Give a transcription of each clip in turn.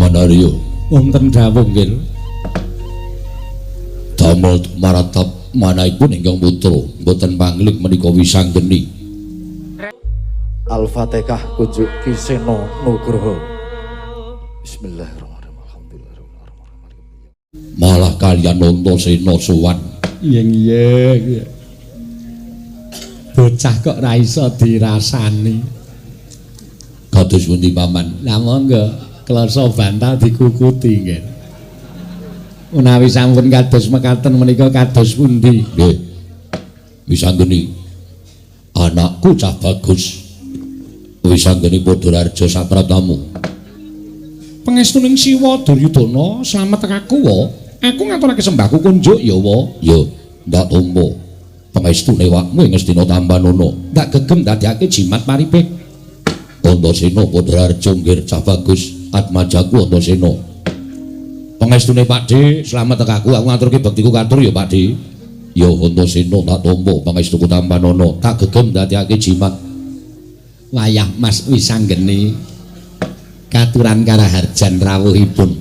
Paman Arya. Wonten dawuh nggih. Damel maratap manahipun ingkang putra mboten pangling menika Wisanggeni. Al-Fatihah kunjuk Ki Seno Nugroho. Bismillahirrahmanirrahim. Alhamdulillahirabbil alamin. Malah kaliyan Antasena sowan. Iya iya. Bocah kok ra iso dirasani. Kados pundi Paman? Lah monggo kloso bantal dikukuti nggih. Menawi sampun kados mekaten menika kados pundi? Nggih. Wisanggeni. Anakku cah bagus. Wisanggeni Padhararja sapratamu. Pangestuning Siwa Duryudana slamet aku wa. Aku ngaturake sembahku kunjuk ya wa. Ya, ndak tampa. Pangestune wakmu ing Ngastina tampanana. Ndak gegem dadekake jimat paripih. Antasena Padhararja nggih cah bagus. Atmajaku Antasena. Pangestune Pakdhe, slamet aku, aku ngaturke bektiku katur ya Pakdhe. Ya Antasena tak tampa pangestuku tampanana, tak gegem dadekake jimat. Wayah Mas Wisanggeni katuran karaharjan rawuhipun.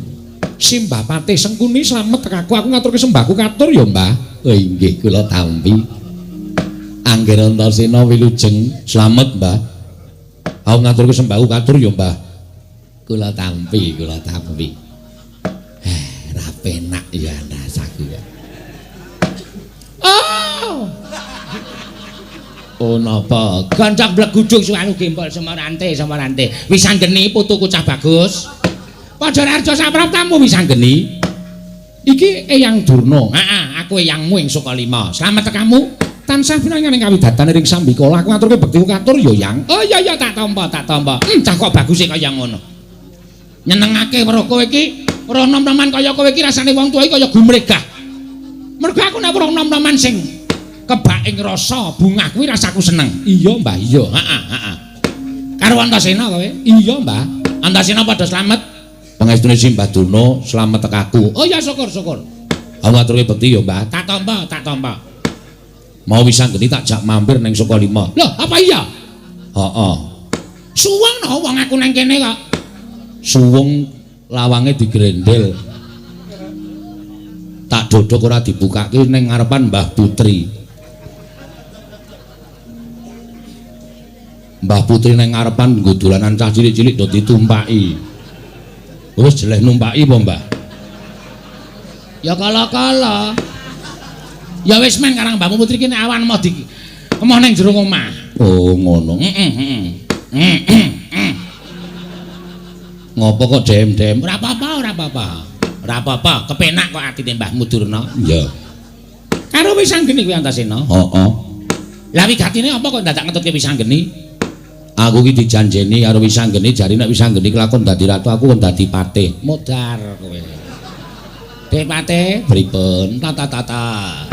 Simbah Patih Sengkuni slamet aku, aku ngaturke sembahku katur ya Mbah. Oh inggih kula tampi. Angger Antasena wilujeng slamet Mbah. Aku ngaturke sembahku katur ya Mbah. Kula tampi, kula tampi. Ra penak ya rasaku ya. Oh. Oh napa? Gancak blegudung suwanu gempol semarante semarante. Wisanggeni putuku cah bagus. Padhararja sapraptamu Wisanggeni. Iki Eyang Durna. Heeh, aku eyangmu ing Sukalima. Slamet tekamu. Tansah pinangan ing kawidatan ring sambikala. Aku ngaturke bektiku katur ya, Yang. Oh iya iya tak tampa, tak tampa. Cah kok baguse kaya ngono. Nyenengake weruh kowe iki. Weruh nom-noman kaya kowe iki rasane wong tuwa iki kaya gumregah. Mergo aku nek weruh nom-noman sing kebak ing rasa bungah kuwi rasaku seneng. Iya, Mbah, iya. Heeh, heeh. Karo Antasena kowe? Iya, Mbah. Antasena padha slamet. Pangestune Simbah Durna slamet tekaku. Oh iya syukur, syukur. Aku ngaturke bekti ya, Mbah. Tak tampa, tak tampa. Mau Wisanggeni tak jak mampir ning Sukalima. Loh, apa iya? Heeh. Suwung no wong aku nang kene kok. Suwung lawange digrendel. Tak dodok ora dibukake ning ngarepan Mbah Putri. Mbah Putri ning ngarepan nggo dolanan cah cilik-cilik do ditumpaki. Wis jeleh numpaki apa, Mbah? Ya kala-kala. Ya wis men karang Mbahmu Putri ki nek awan moh di emoh ning jero omah. Oh, ngono. Heeh, heeh. Ngopo kok dem-dem? Ora apa-apa, ora apa-apa. Ora apa-apa, kepenak kok atine Mbahmu Durna. Iya. Karo Wisanggeni kuwi Antasena. Heeh. Lah wigatine apa kok dadak ngetutke Wisanggeni? Aku ki dijanjeni karo Wisanggeni, jare nek Wisanggeni kelakon dadi ratu, aku kon dadi patih. Modar kowe. Dek patih pripun? Tata-tata.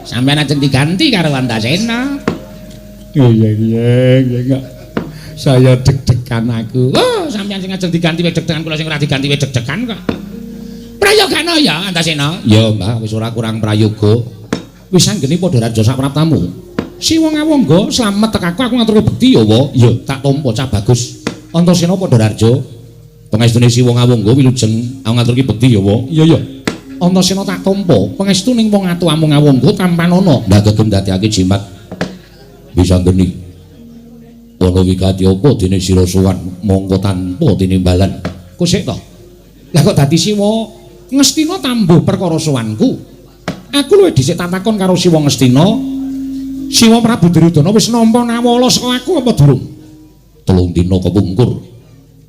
Sampeyan ajeng diganti karo Antasena. Iya iya iya. Saya deg-degan aku. Oh, sampeyan sing ajeng diganti wis deg-degan, kula sing ora diganti wis deg-degan kok. Prayogana ya Antasena? Ya, Mbah, wis ora kurang prayoga. Wisanggeni Padhararja sapraptamu. Siwa ngawangga slamet tekaku, aku ngaturke bekti ya wa. Ya, tak tampa cah bagus. Antasena Padhararja. Pangestune Siwa ngawangga wilujeng, aku ngaturke bekti ya wa. Iya iya. Antasena tak tampa, pangestuning wong atuwamu ngawangga tampanana. Ndak gegem dadekake jimat. Wisanggeni. Ana wigati apa dene sira sowan mongko tanpa tinimbalan. Kosek to. Lah kok dadi Siwa Ngastina tambuh perkara sowanku. Aku luwih dhisik tatakon karo Siwa Ngastina. Siwa Prabu Duryudana wis nampa nawala saka aku apa durung? 3 dina kepungkur.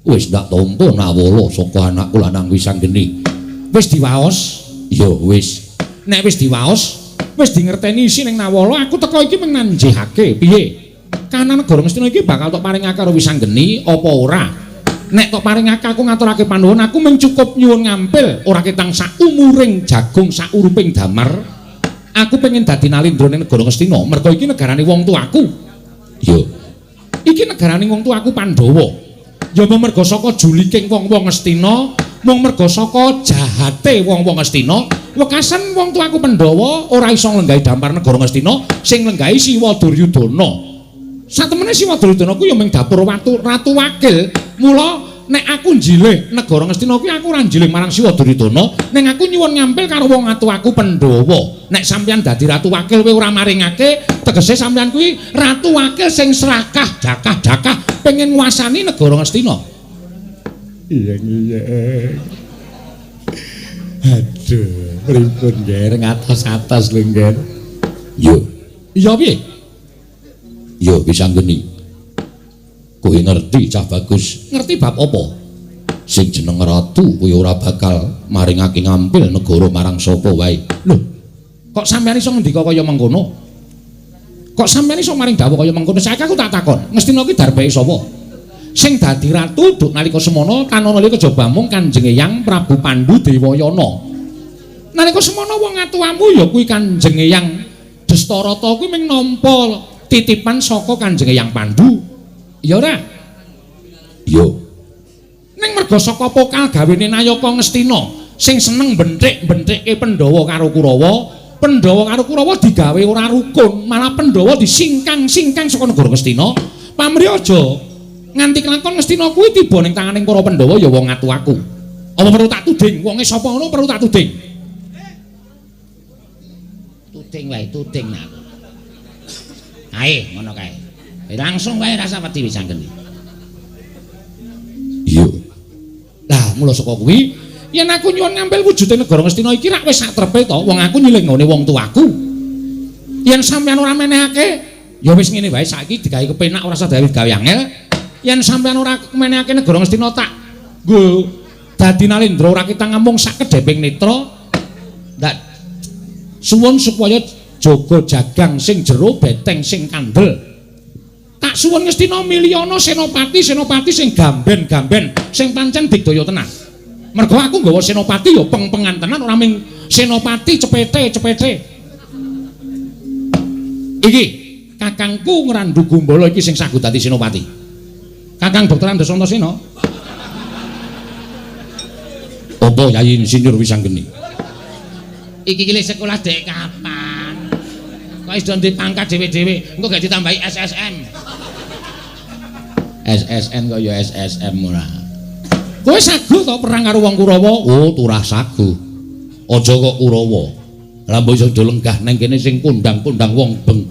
Wis ndak tampa nawala saka anakku lanang Wisanggeni. Wis diwaos? Ya wis. Nek wis diwaos, wis dingerteni isi ning nawala, aku teka iki mung nanjihake. Piye? Kanan negara Ngastina iki bakal tok paringake karo Wisanggeni apa ora? Nek tok paringake aku ngaturake panuwun, aku mung cukup nyuwun ngampil ora ketang saumuring jagung sauruping damar. Aku pengen dadi nalindra ning negara Ngastina, mergo iki negarane wong tuaku. Ya. Iki negarane wong tuaku Pandhawa. Ya mung mergo saka juliking wong-wong Ngastina, mung mergo saka jahate wong-wong Ngastina, wekasan wong tuaku Pandhawa ora iso nglenggahi dampar negara Ngastina, sing nglenggahi Siwa Duryudana. Satemene Siwa Duryudana ku ya mung dapur watu ratu wakil, mula Nek aku njilih negara Ngastina kuwi aku ora njilih marang Siwa Duryudana, ning aku nyuwun ngampil karo wong atuwaku Pandhawa. Nek sampeyan dadi ratu wakil kowe ora maringake, tegese sampeyan kuwi ratu wakil sing serakah, jakah-jakah pengen nguasani negara Ngastina. Iya iya. Aduh, pripun nger ngatos-atos lho nger. Yo. Iya piye? Yo Wisanggeni. Kowe ngerti cah bagus. Ngerti bab apa? Sing jeneng ratu kowe ora bakal maringake ngampil negara marang sapa wae. Lho, kok sampeyan iso ngendika kaya mengkono? Kok sampeyan iso maring dawuh kaya mengkono? Saiki aku tak takon, Ngastina ki darbeke sapa? Sing dadi ratu duk nalika semono tanana nalika kejaba mung Kanjeng Eyang Prabu Pandu Dewayana. Nalika semono wong atuwamu ya kuwi Kanjeng Eyang Destarata kuwi mung nampa titipan saka Kanjeng Eyang Pandu. Ya ora? Iya. Ning merga saka pokal gawene Nayaka Ngastina sing seneng benthik-benthikke Pandhawa karo Kurawa, Pandhawa karo Kurawa digawe ora rukun, malah Pandhawa disingkang-singkang saka negara Ngastina. Pamrih aja nganti kelakon Ngastina kuwi tiba ning tanganing para Pandhawa ya wong atuwaku. Apa perlu tak tuding? Wonge sapa ngono perlu tak tuding? Tuding wae, tuding aku. Ae, ngono kae. Langsung wae rasa wedi Wisanggeni. Iya. Lah, mula saka kuwi yen aku nyuwun ngampil wujude negara Ngastina iki rak wis sak trepe to, wong aku nyilih nggone wong tuaku. Yen sampeyan ora menehake, ya wis ngene wae saiki digawe kepenak ora usah digawe angel. Yen sampeyan ora menehake negara Ngastina tak nggo dadi nalendra ora kita ngamung sak kedheping netra. Ndak suwun supaya jaga jagang sing jero beteng sing kandel. Tak suwun Ngastina miliyana senopati-senopati sing gamben-gamben sing pancen digdaya tenan. Mergo aku nggawa senopati ya peng-pengan tenan ora ming senopati cepete-cepete. Iki kakangku Ngrandu Gumbala iki sing sagu dadi senopati. Kakang Dr. Andes Antasena. Apa Yayi Insinyur Wisanggeni? Iki ki sekolah dek kapan? Kok iso dipangkat dhewe-dhewe, engko gak ditambahi SSM. SSN kok ya SSM ora. Kowe sagu to perang karo wong Kurawa? Oh, turah sagu. Aja kok Kurawa. Lah mbok iso do lenggah nang kene sing kondang-kondang wong beng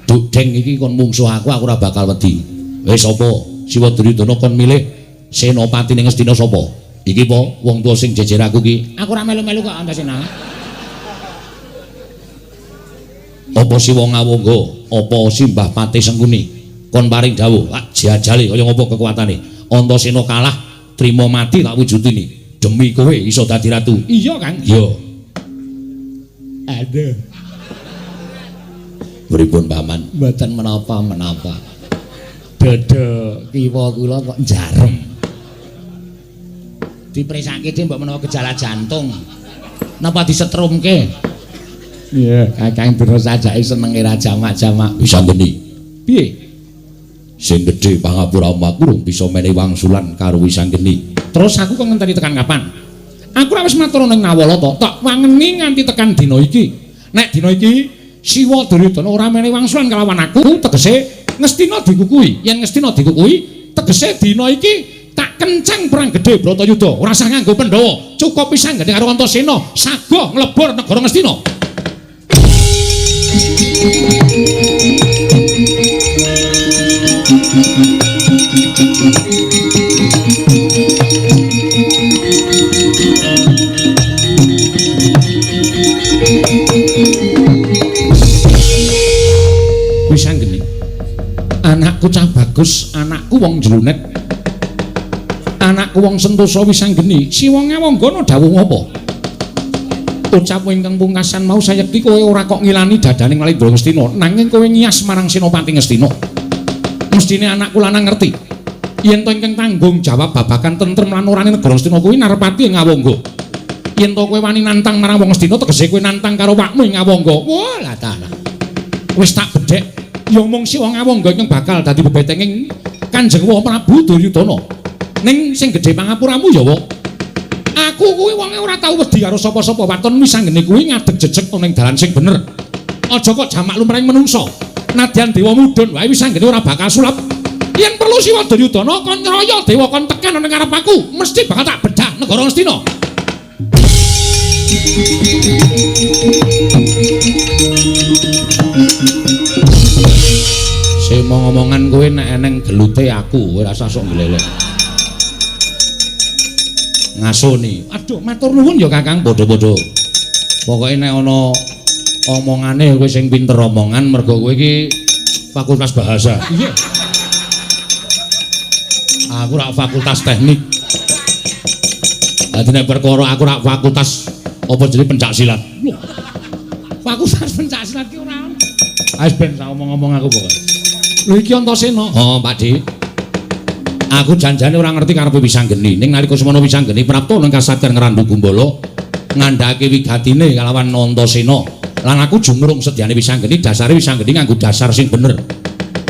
dudeng iki kon mungsuh aku, aku ora bakal wedi. Wis sapa? Siwa Duryudana kon milih senopati ning Ngastina sapa? Iki po wong tuwa sing jejer aku ki. Aku ora melu-melu kok Antasena. Apa Siwa Ngawangga? Apa Simbah Patih Sengkuni? Kon paring dawuh, tak jajale kaya ngopo kekuatane. Antasena kalah, trima mati tak wujudini. Demi kowe iso dadi ratu. Iya, Kang. Iya. Aduh. Pripun Paman? Mboten menapa-menapa. Dada kiwa kula kok jarem. Dipresake dhek mbok menawa gejala jantung. Napa disetrumke? Iya, Kakang Durna sajake senenge ra jamak-jamak. Wisanggeni. Piye? Sing gedhe pangapuramu aku rung bisa menehi wangsulan karo Wisanggeni. Terus aku kok ngenteni tekan kapan? Aku ora wis matur ning Nawala to, tak wangeni nganti tekan dina iki. Nek dina iki Siwa Duryudana ora menehi wangsulan kalawan aku, tegese Ngastina dikukuhi. Yen Ngastina dikukuhi, tegese dina iki tak kenceng perang gedhe Bratayuda. Ora usah nganggo Pandhawa, cukup Wisanggeni karo Antasena sagoh nglebur negara Ngastina. Wisanggeni, anakku cah bagus, anakku wong jlunet, anakku wong sentosa. Wisanggeni, Siwa Ngawangga dawuh ngapa? Ucap ingkang pungkasan mau sayekti kowe ora kok ngilani dadaning Nalendra Ngastina, nanging kowe ngias marang Senopati Ngastina. Mestine anakku lanang ngerti yen to ingkang tanggung jawab babagan tentrem lan orane negara Ngastina kuwi Narpati ing Ngawangga. Yen to kowe wani nantang marang wong Ngastina, tegese kowe nantang karo wakmu ing Ngawangga. Wah, lah ta. Wis tak bedhek ya mung Siwa Ngawangga ingkang bakal dadi bebetenging Kanjeng Prabu Duryudana. Ning sing gedhe pangapuramu ya, Wak. Aku kuwi wonge ora tau wedi karo sapa-sapa. Waton Wisanggeni kuwi ngadeg jejeg ana ing dalan sing bener. Aja kok jamak lumrahing menungsa. Nadyan dewa mudhun wae Wisanggeni ora bakal sulap. Yen perlu Siwa Duryudana kon ngroyo dewa kon tekan nang ngarep aku, mesti bakal tak bedah negara Ngastina. Sing ngomongan kowe nek eneng gelute aku, kowe rasa sok nglelek. Ngasoni. Aduh, matur nuwun ya Kakang, padha-padha. Pokoke nek ana omongane kowe sing pinter omongan mergo kowe iki fakultas bahasa. Iya. Aku rak fakultas teknik. Dadi nek perkara aku rak fakultas apa jenenge pencak silat. Loh. Fakultas pencak silat ki ora ono. Wis ben sak omong-omong aku pokoke. Lho iki Antasena. Oh, Pak Dik. Aku janjane ora ngerti karepe Wisanggeni. Ning nalika semono Wisanggeni prapta nang kasatyan Ngrandu Gumbala ngandhake wigatine kalawan Antasena. Lan aku jumrung sedyane Wisanggeni, dasare Wisanggeni nganggo dasar sing bener.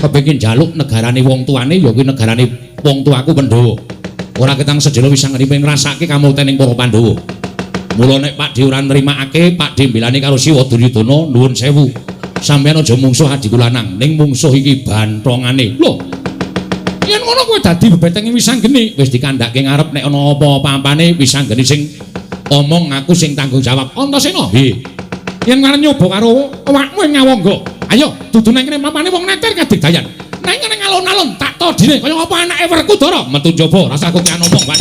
Kepengin njaluk negarane wong tuane ya kuwi negarane wong tuaku Pandhawa. Ora ketang sejelo Wisanggeni pengen ngrasake kamultening para Pandhawa. Mula nek Pak Dhe ora nrimakake, Pak Dhe mbelani karo Siwa Duryudana, nuwun sewu. Sampeyan aja mungsuh adhiku lanang, ning mungsuh iki banthongane. Lho. Yen ngono kowe dadi bebetenge Wisanggeni, wis dikandhake ngarep nek ana apa-apane Wisanggeni sing omong aku sing tanggung jawab. Antasena. Nggih. Yen arep nyoba karo awakmu ing ngawangga. Ayo dudu nang kene papane wong neter kadigdayan. Nang ngene alon-alon tak todine kaya apa anake Werkudara metu njaba rasa kokean omong Pak.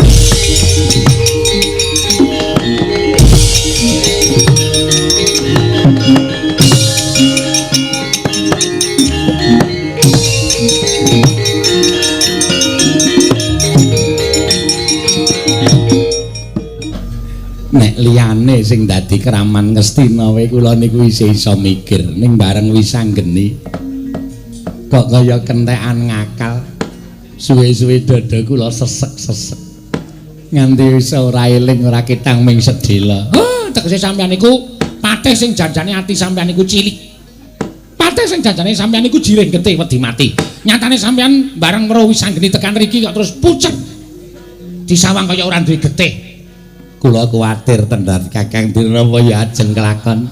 Nek liyane sing dadi kraman Ngastina wae kula niku isih iso mikir ning bareng Wisanggeni kok kaya kentekan ngakal suwe-suwe dada kula sesek-sesek nganti wis ora eling ora ketang ming sedhela. Oh, tegese sampeyan niku patih sing janjane ati sampeyan niku cilik. Patih sing janjane sampeyan niku jirih getih wedi mati. Nyatane sampeyan bareng weruh Wisanggeni tekan riki kok terus pucet. Disawang kaya ora duwe getih. Kula kuwatir tendhat Kakang Dirnapa ya ajeng kelakon.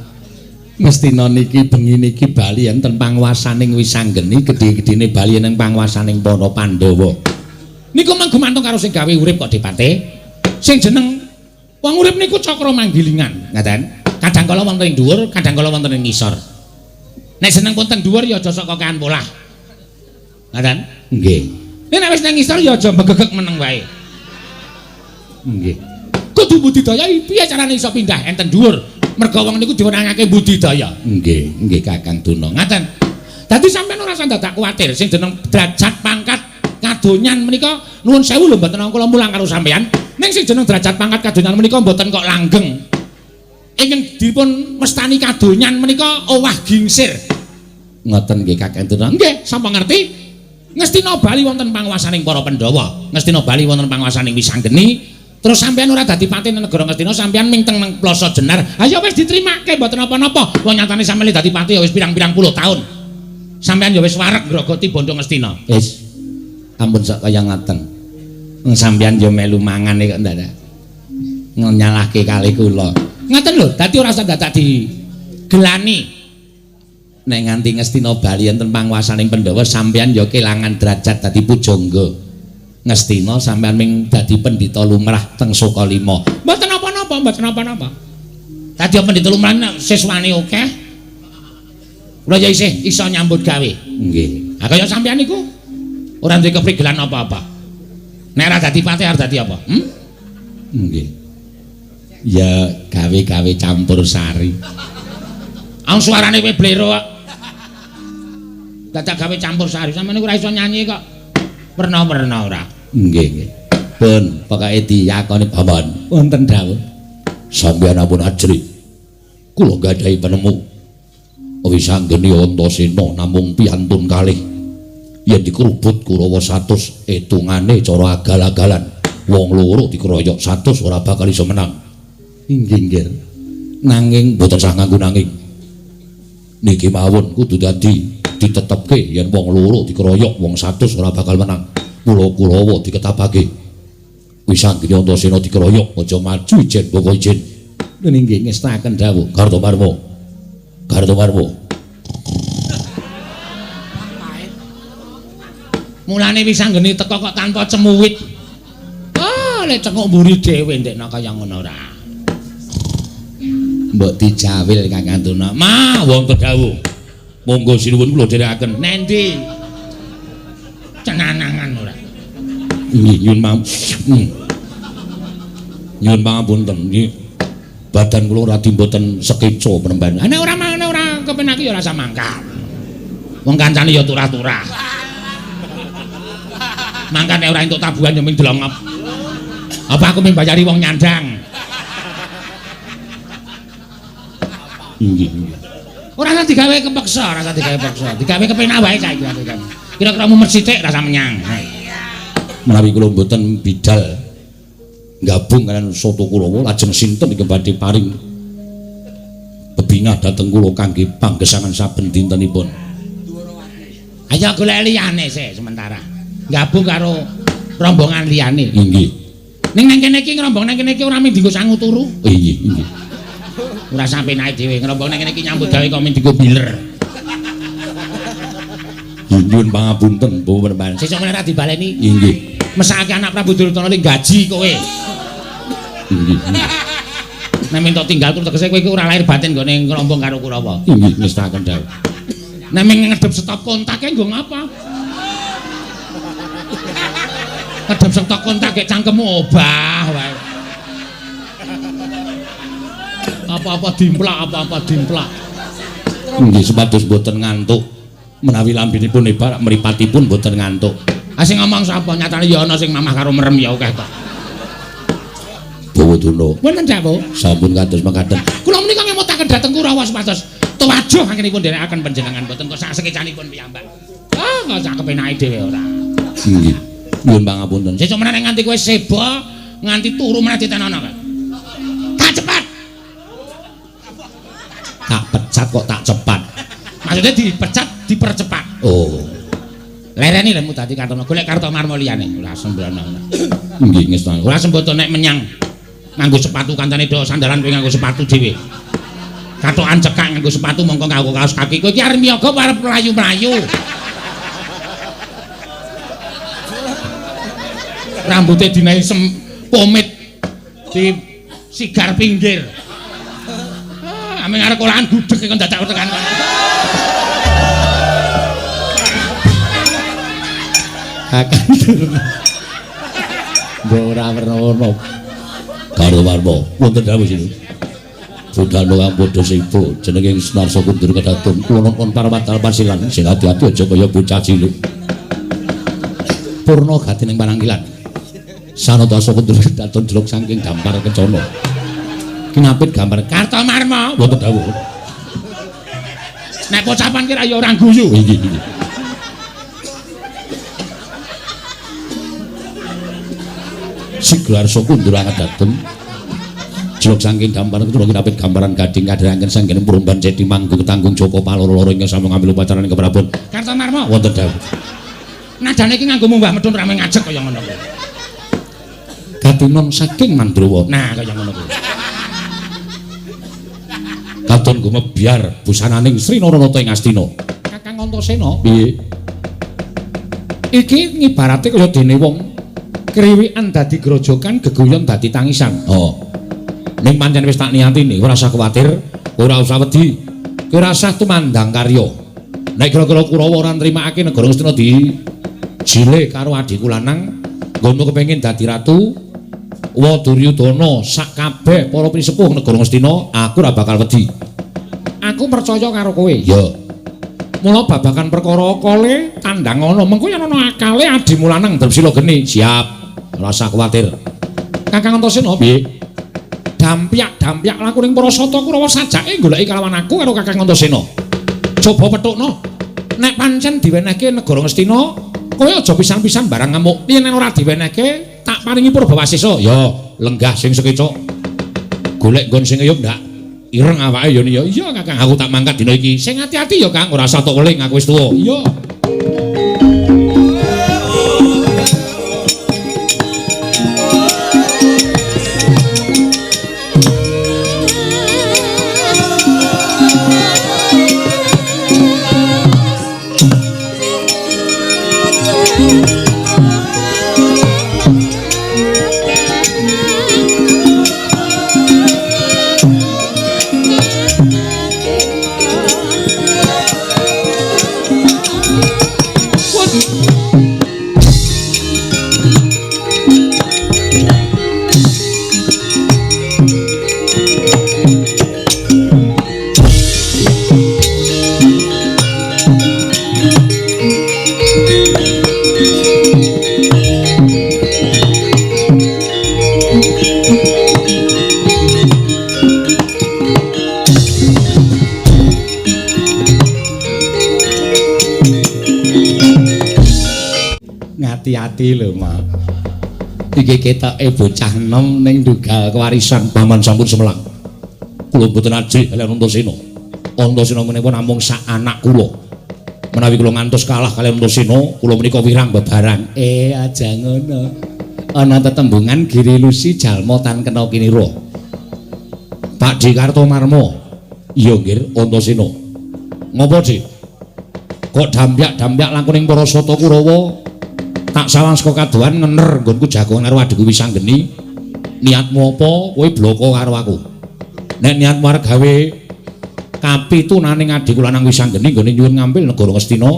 Ngastina niki bengi niki bali enten panguwasaning Wisanggeni, gedhe-gedhene bali enten panguwasaning para Pandhawa. Niku mung gumantung karo sing gawe urip kok Dipate. Sing jeneng wong urip niku cakra manggilingan, ngaten. Kadang kala wonten ing dhuwur, kadang kala wonten ing ngisor. Nek seneng pun teng dhuwur ya aja sok kokean polah. Ngaten? Nggih. Nek wis nang ngisor ya aja mbegegek meneng wae. Nggih. Kudu budidaya piye carane iso pindah enten dhuwur? Merga wong niku diwenangake budidaya. Nggih, nggih Kakang Duna. Ngaten. Dadi sampeyan ora usah dadak kuwatir sing jeneng derajat pangkat kadonyan menika nuwun sewu lho mboten kula mulang karo sampeyan. Ning sing jeneng derajat pangkat kadonyan menika mboten kok langgeng. Ingkang dipun mestani kadonyan menika owah gingsir. Ngoten nggih Kakang Duna. Nggih, sapa ngerti? Ngastina bali wonten panguwasaning para Pandhawa. Ngastina bali wonten panguwasaning Wisanggeni. Terus sampeyan ora dadi patih nang negara Ngastina, sampeyan ming teng nang Plaza Jenar. Ayo wis ditrimake mboten napa-napa. Wong nyatane sampeyan dadi patih ya wis pirang-pirang puluh taun. Sampeyan ya wis wareg ngrogoti bondo Ngastina. Wis. Ampun sak kaya ngaten. Wong sampeyan ya melu mangane kok ndak. Nyalahke kalih kula. Ngaten lho, dadi ora usah dadak digelani. Nek nganti Ngastina bali enten panguwasaning Pandhawa, sampeyan ya kelangan derajat dadi pujangga. Ngastina sampeyan ming dadi pendhita lumrah teng Sukalima. Mboten napa-napa, mboten napa-napa. Dadi pendhita lumrah nek siswane akeh. Kula ya isih iso nyambut gawe. Nggih. Ha kaya sampeyan niku ora duwe keprigelan apa-apa. Nek ora dadi patih arep dadi apa? Hmm? Nggih. Ya gawe-gawe campur sari. Ang suarane kowe blero kok. Dadak gawe campur sari sampeyan niku ora iso nyanyi kok. Werna-werna ora. Nggih, nggih. Pun pokoke diyakoni Paman. Wonten dawuh. Sampeyan ampun ajrih. Kula gadhahi penemu. Wisanggeni Antasena namung piyantun kalih. Yen dikrubut Kurawa 100 etungane cara agal-agalan. Wong loro dikeroyok 100 ora bakal iso menang. Inggih, nggih. Nanging mboten sah nganggo nanging. Niki mawon kudu dadi ditetepke yen wong loro dikeroyok wong 100 ora bakal menang. Mula Kurawa diketabake. Wisanggeni Antasena dikeroyok aja maju ijen boko ijen. Nggih ngestaken dawuh Kartomarma. Kartomarma. Mulane Wisanggeni teka kok tanpa cemuwit. Ah, lek cenguk mburi dhewe ndekno kaya ngono ora. Mbok dijawil Kakang Durna. Ma, wonten dawuh. Monggo sinuwun kula dherekaken. Nendi? Cenanangan ora. Nggih, nyuwun nyuwun pangapunten nggih. Badan kula radi mboten sekeca penemban. Nek ora nek ora kepenaki ya ora usah mangkat. Wong kancane ya turah-turah. Mangkat nek ora entuk tabuhan ya ming delongop. Apa aku ming bayari wong nyandang? Nggih, nggih. Ora usah digawe kepeksa, ora usah digawe peksa. Digawe kepenak wae saiki. Kira-kira mumet sithik rasa menyang. Menawi kula mboten bidal gabung kalian Soto Kurawa lajeng sinten ingkang badhe paring bebingah dhateng kula kangge panggesangan saben dintenipun. Ayo golek liyane sik sementara. Gabung karo rombongan liyane. Inggih. Ning nang kene iki ngrombong nang kene iki ora mung dienggo sangu turu. Inggih, inggih. Ora sampe naik dhewe ngrombong nang kene iki nyambut gawe kok mung dienggo biler. Nyuwun pangapunten, Bu Perempuan. Sesuk meneh ra dibaleni. Inggih. Mesake anak Prabu Duryudana ning gaji kowe. Inggih. Nek minta tinggal terus tegese kowe iki ora lahir batin nggone ngrombong karo Kurawa. Inggih, ngestaken dawuh. Nek ming ngedep stop kontake nggo ngapa? Ngedep stop kontak gek cangkemmu obah wae. Apa-apa dimplak, apa-apa dimplak. Nggih, supados mboten ngantuk. Menawi lambinipun hebat, mripatipun mboten ngantuk. Ah sing ngomong sapa? Nyatane ya ana sing mamah karo merem ya akeh kok. Bawa Durna. Wonten dawuh. Sampun kados mekaten. Kula menika ngemutaken dhateng Kurawa supados tuwajuh anggenipun nderekaken panjenengan mboten kok sak sekecanipun piyambak. Ah kok sak kepenake dhewe ora. Nggih. Nyuwun pangapunten. Sesuk meneh nganti kowe seba, nganti turu meneh ditenono kae. Tak cepat. Tak pecat kok tak cepat. Maksudnya dipecat dipercepat. Oh. Lereni lemu dadi Kartono, golek Kartomarma liyane. Ora sembrono. Nggih ngestane. Ora semboto nek menyang nganggo sepatu kancane do sandalan kowe nganggo sepatu dhewe. Katokan cekak nganggo sepatu mongko nganggo kaos kaki. Kowe iki arep miyaga apa arep mlayu-mlayu? Rambute dinahi pomit di sigar pinggir. Ah, ame arep olahan gudeg kok dadak tekan kono. Kakang Durna. Mbok ora werna-werna. Kartomarma, wonten dawuh sini. Budhana kang padha sibuk jenenge Sunarsa Kundur kedatun kula nonton parwatal pasilan sing ati-ati aja kaya bocah cilik. Purna gati ning panangkilan. Sanatasa Kundur kedatun jeluk saking dampar kencana. Kinapit gambar Kartomarma wonten dawuh. Nek pocapan ki ra ya ora guyu. Inggih, inggih. Siglarsa Kundur angedatun jeluk saking dampar kencana kinapit gambaran gading kadheranken sanggene purumban ceti manggung tanggung Joko paloro-loro ingkang sampun ngambil upacarane keprabon. Kartomarma wonten dawuh. Nadane iki nganggo munggah medhun rame ngajeg kaya ngono kuwi. Katinon saking Mandrawa. Nah, kaya ngono kuwi. Katon gumebyar busananing Sri Naranata ing Astina. Kakang Antasena, piye? Iki ngibarate kaya dene wong kriwikan dadi grojokan, geguyon dadi tangisan. Oh. Ning pancen wis tak niatine, ora usah kuwatir, ora usah wedi. Kowe ora usah tumandang karya. Nek kira-kira Kurawa ora nrimakake negara Ngastina di jile karo adhiku lanang, nggonmu kepengin dadi ratu, wa Duryudana sak kabeh para pinisepuh negara Ngastina, aku ora bakal wedi. Aku percaya karo kowe. Ya. Mula babagan perkara kale tandang ana, mengko yen ana akale adhimu lanang Drepsila geni. Siap. Ora usah kuwatir. Kakang Antasena piye? Dampyak-dampyak laku ning para sata Kurawa sajake goleki kalawan aku karo Kakang Antasena. Coba pethukno. Nek pancen diwenehke negara Ngastina, kowe aja pisan-pisan barang ngamuk. Yen ora diwenehke, tak paringi Purbawasesa. Ya, lenggah sing sekeca. Golek nggon sing eyup ndak? Ireng awake ya ya. Iya, Kakang, aku tak mangkat dina iki. Sing ati-ati ya, Kang, ora usah tok weling, aku wis tuwa. Iya. Ngati-ati lho, Mak. Iki ketoke bocah enom ning dugal kewarisan paman sampun semelang. Kula mboten ajih kaliyan Antasena. Antasena menika namung sak anak kula. Menawi kula ngantos kalah kaliyan Antasena, kula menika wirang bebarang. Aja ngono. Ana tetembungan Giri Lusi jalma tan kena kinira. Pak D. Kartomarma. Iya nggih, Antasena. Ngopo, Dik? Kok dampyak-dampyak langkung ing para sata Kurawa? Tak sawang saka kadohan ngener nggonku jagongan karo adhiku Wisanggeni. Niatmu apa? Kowe bloko karo aku. Nek niatmu arep gawe kapitunaning adhiku lanang Wisanggeni nggone nyuwun ngambil negara Ngastina,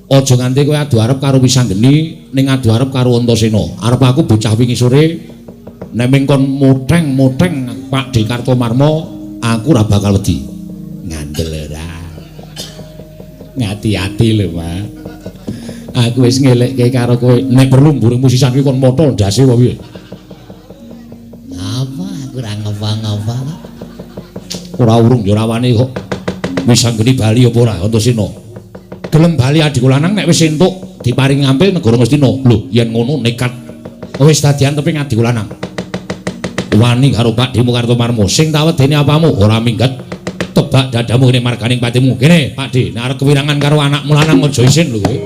aja nganti kowe adu arep karo Wisanggeni ning adu arep karo Antasena. Arep aku bocah wingi sore nek mengkon moteng-moteng Pak D. Kartomarma, aku ora bakal wedi. Ngandel ora. Ngati-ati lho, Mak. Aku wis ngelekke karo kowe, nek perlu mburimu sisan kuwi kon motol ndase apa piye? Ngapa aku ora ngapa-ngapa. Ora urung ya ora wani kok. Wisanggeni bali apa ora Antasena? Gelem bali adhiku lanang nek wis entuk diparingi ngampil negara Ngastina. Lho, yen ngono nekat wis dadi anteping adhiku lanang. Wani karo Pak Demu Kartomarma, sing tak wedeni apamu ora minggat. Tebak dadamu kene marganing patimu. Kene, Pak D, nek arep kewirangan karo anakmu lanang aja isin lho kowe.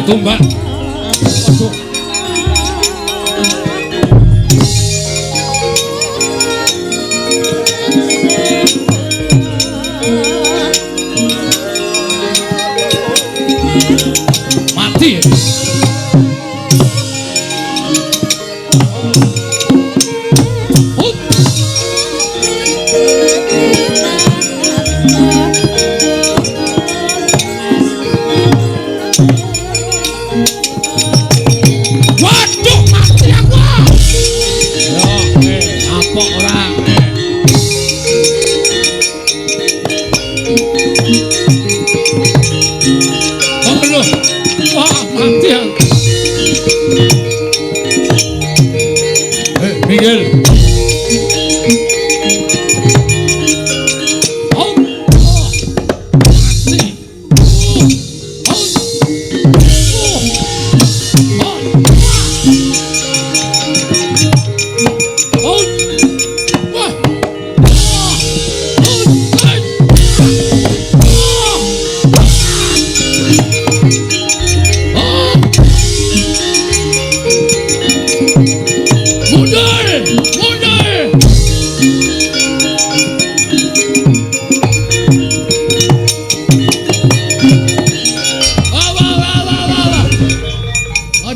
Tumbak. Aduh. Mati.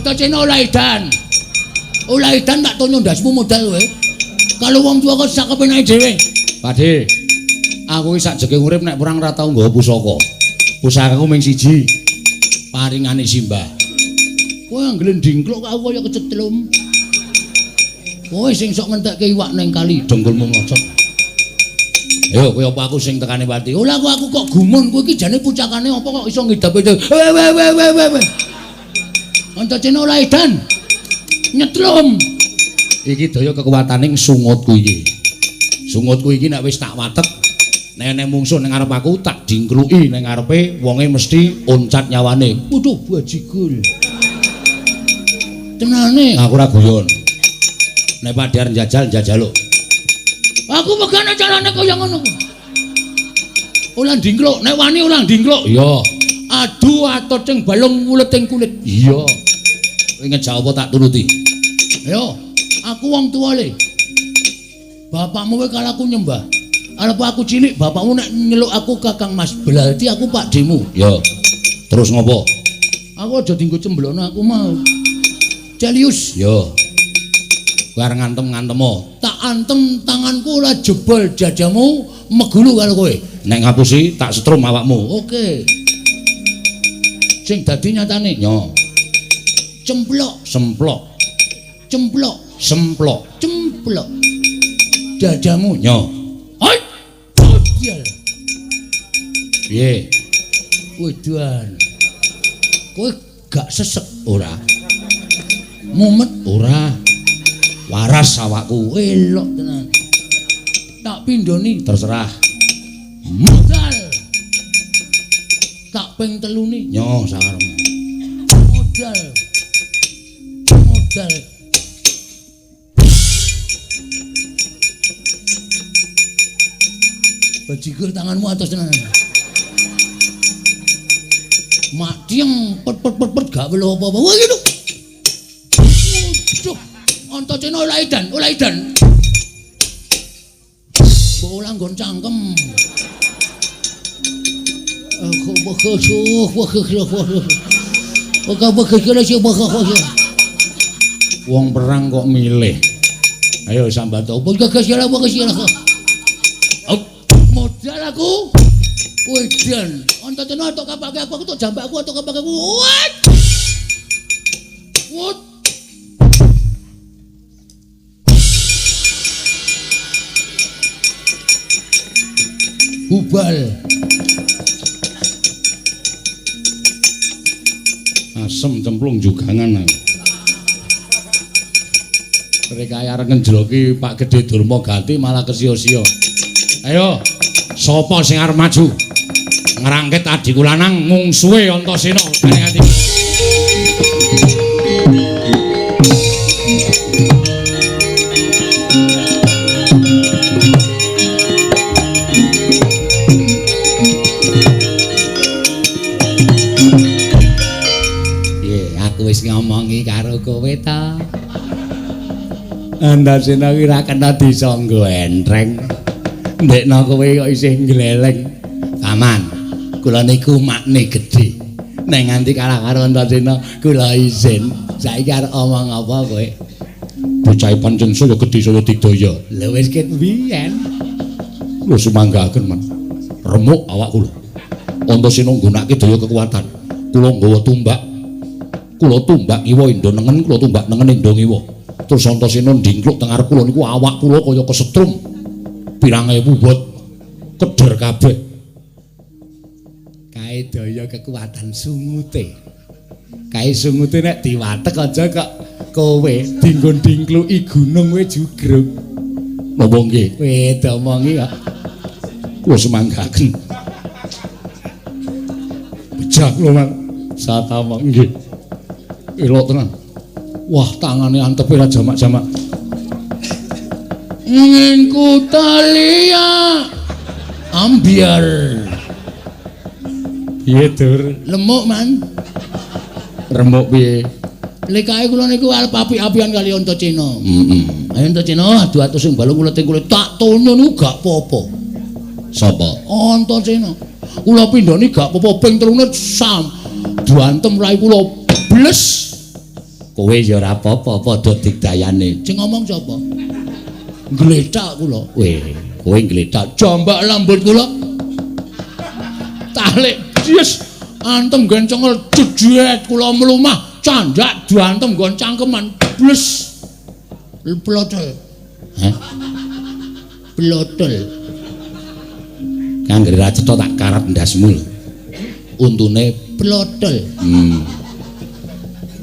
Antasena ora edan. Ora edan tak tonyo ndasmu modal kowe. Kalau wong tua kok sak kepenake dhewe. Pakde, aku iki sak jeke urip nek perang ora tau nggawa pusaka. Pusakaku mung siji. Paringane simbah. Kowe ngglendingkluk aku kaya kecetlum. Kowe sing sok ngentekke iwak ning kali dengkulmu ngocot. Ayo kowe apa aku sing tekane pati? Ora aku kok gumun kowe iki jane pucakane apa kok iso ngidape. We we we we we. Antasena ora edan. Nyetlum. Iki daya kekuwataning sungutku iki. Sungutku iki nek wis tak watek, nek ana mungsuh ning ngarep aku tak dingkluki ning ngarepe wonge mesti oncat nyawane. Waduh bajigur. Tenane aku ora guyon. Nek padhar njajal njajaluk. Aku megane carane kaya ngono. Ora ndingkluk, nek wani ora ndingkluk. Iya. Adu atocing balung wuleting kulit. Iya. Kowe ngejak apa tak turuti. Ayo, aku wong tuwa le. Bapakmu kowe karo aku nyembah. Arep aku cilik bapakmu nek nyeluk aku Kakang Mas, berarti aku pakdemu. Iya. Terus ngopo? Aku aja dienggo cemblono aku mau. Celius. Iya. Kowe arep ngantem-ngantemo. Tak antem tanganku ora jebol dadamu megulu karo kowe. Nek ngapusi tak setrum awakmu. Oke. Sing dadi nyatane nyo. Cemplok, semplok. Cemplok, semplok, cemplok. Dadamu nyo. Hai. Dial. Piye? Wedan. Kowe gak sesek ora? Mumet ora? Waras awakku, elok tenan. Tak pindhoni terserah. Modal. Tak ping teluni nyo sakarepmu. Modal. Modal. Bajigur tanganmu atas tenan. Mak tieng pet pet pet pet gak welo apa-apa. Wah gitu. Waduh. Antasena ora edan, ora edan. Mbok ora nggon cangkem. Wong perang kok milih. Ayo sambat opo? Modal aku. Wedan. Antasena tok kapake aku, aku tok jambakku, tok kapake aku. What? What? Hubal. Asem cemplung jugangan. Mereka arep ngenjloki Pak Gedhe Durma Ganti malah kesio-sio. Ayo, sapa sing arep maju? Ngrangket adhiku lanang mungsuhe Antasena. Ati. Wis ngomongi karo kowe ta. Antasena kuwi ora kena disangga entreng. Ndekno kowe kok isih ngleleng. Paman, kula niku makne gedhe. Nek nganti kalah karo Antasena kula izin. Saiki arep omong apa kowe? Bocahe pancen saya gedhe saya digdaya. Lha wis ket biyen. Lho sumanggaken, Man. Remuk awak kula. Antasena nggunakake daya kekuatan. Kula nggawa tumbak. Kula tumbak ngiwa endo nengen, kula tumbak nengen endo ngiwa. Terus Antasena ndingkluk teng ngarep kula niku awak kula kaya kesetrum. Pirang ewu bot keder kabeh. Kae daya kekuatan sungute. Kae sungute nek diwatek aja kok kowe dinggo ndingkluki gunung kowe jugruk. Napa nggih? Kowe domongi kok. Kula sumanggaken. Bejah kula, Man. Satama nggih. Elok tenan. Wah, tangane antepe ra jamak-jamak. Ingin ku talia ambiar. Piye, Dur? Lemuk, Man. Remuk piye? Lekae kula niku arep api-apian kali Antasena. Heeh. Ayo Antasena, adu atus sing balung kula teng kula tak tonyo niku gak apa-apa. Sapa? Antasena. Kula pindhoni gak apa-apa ping telune sam. Duantem rai kula bles. Kowe ya ora apa-apa padha digdayane. Sing ngomong sapa? Glethak kula. Weh, kowe glethak jambak lambut kula. Talik yes antem nggon cengel jejet kula mlumah candak diantem nggon cangkeman bles. Plotol. Hah? Plotol. Kang ra cetha tak karat ndasmu lho. Untune plotol.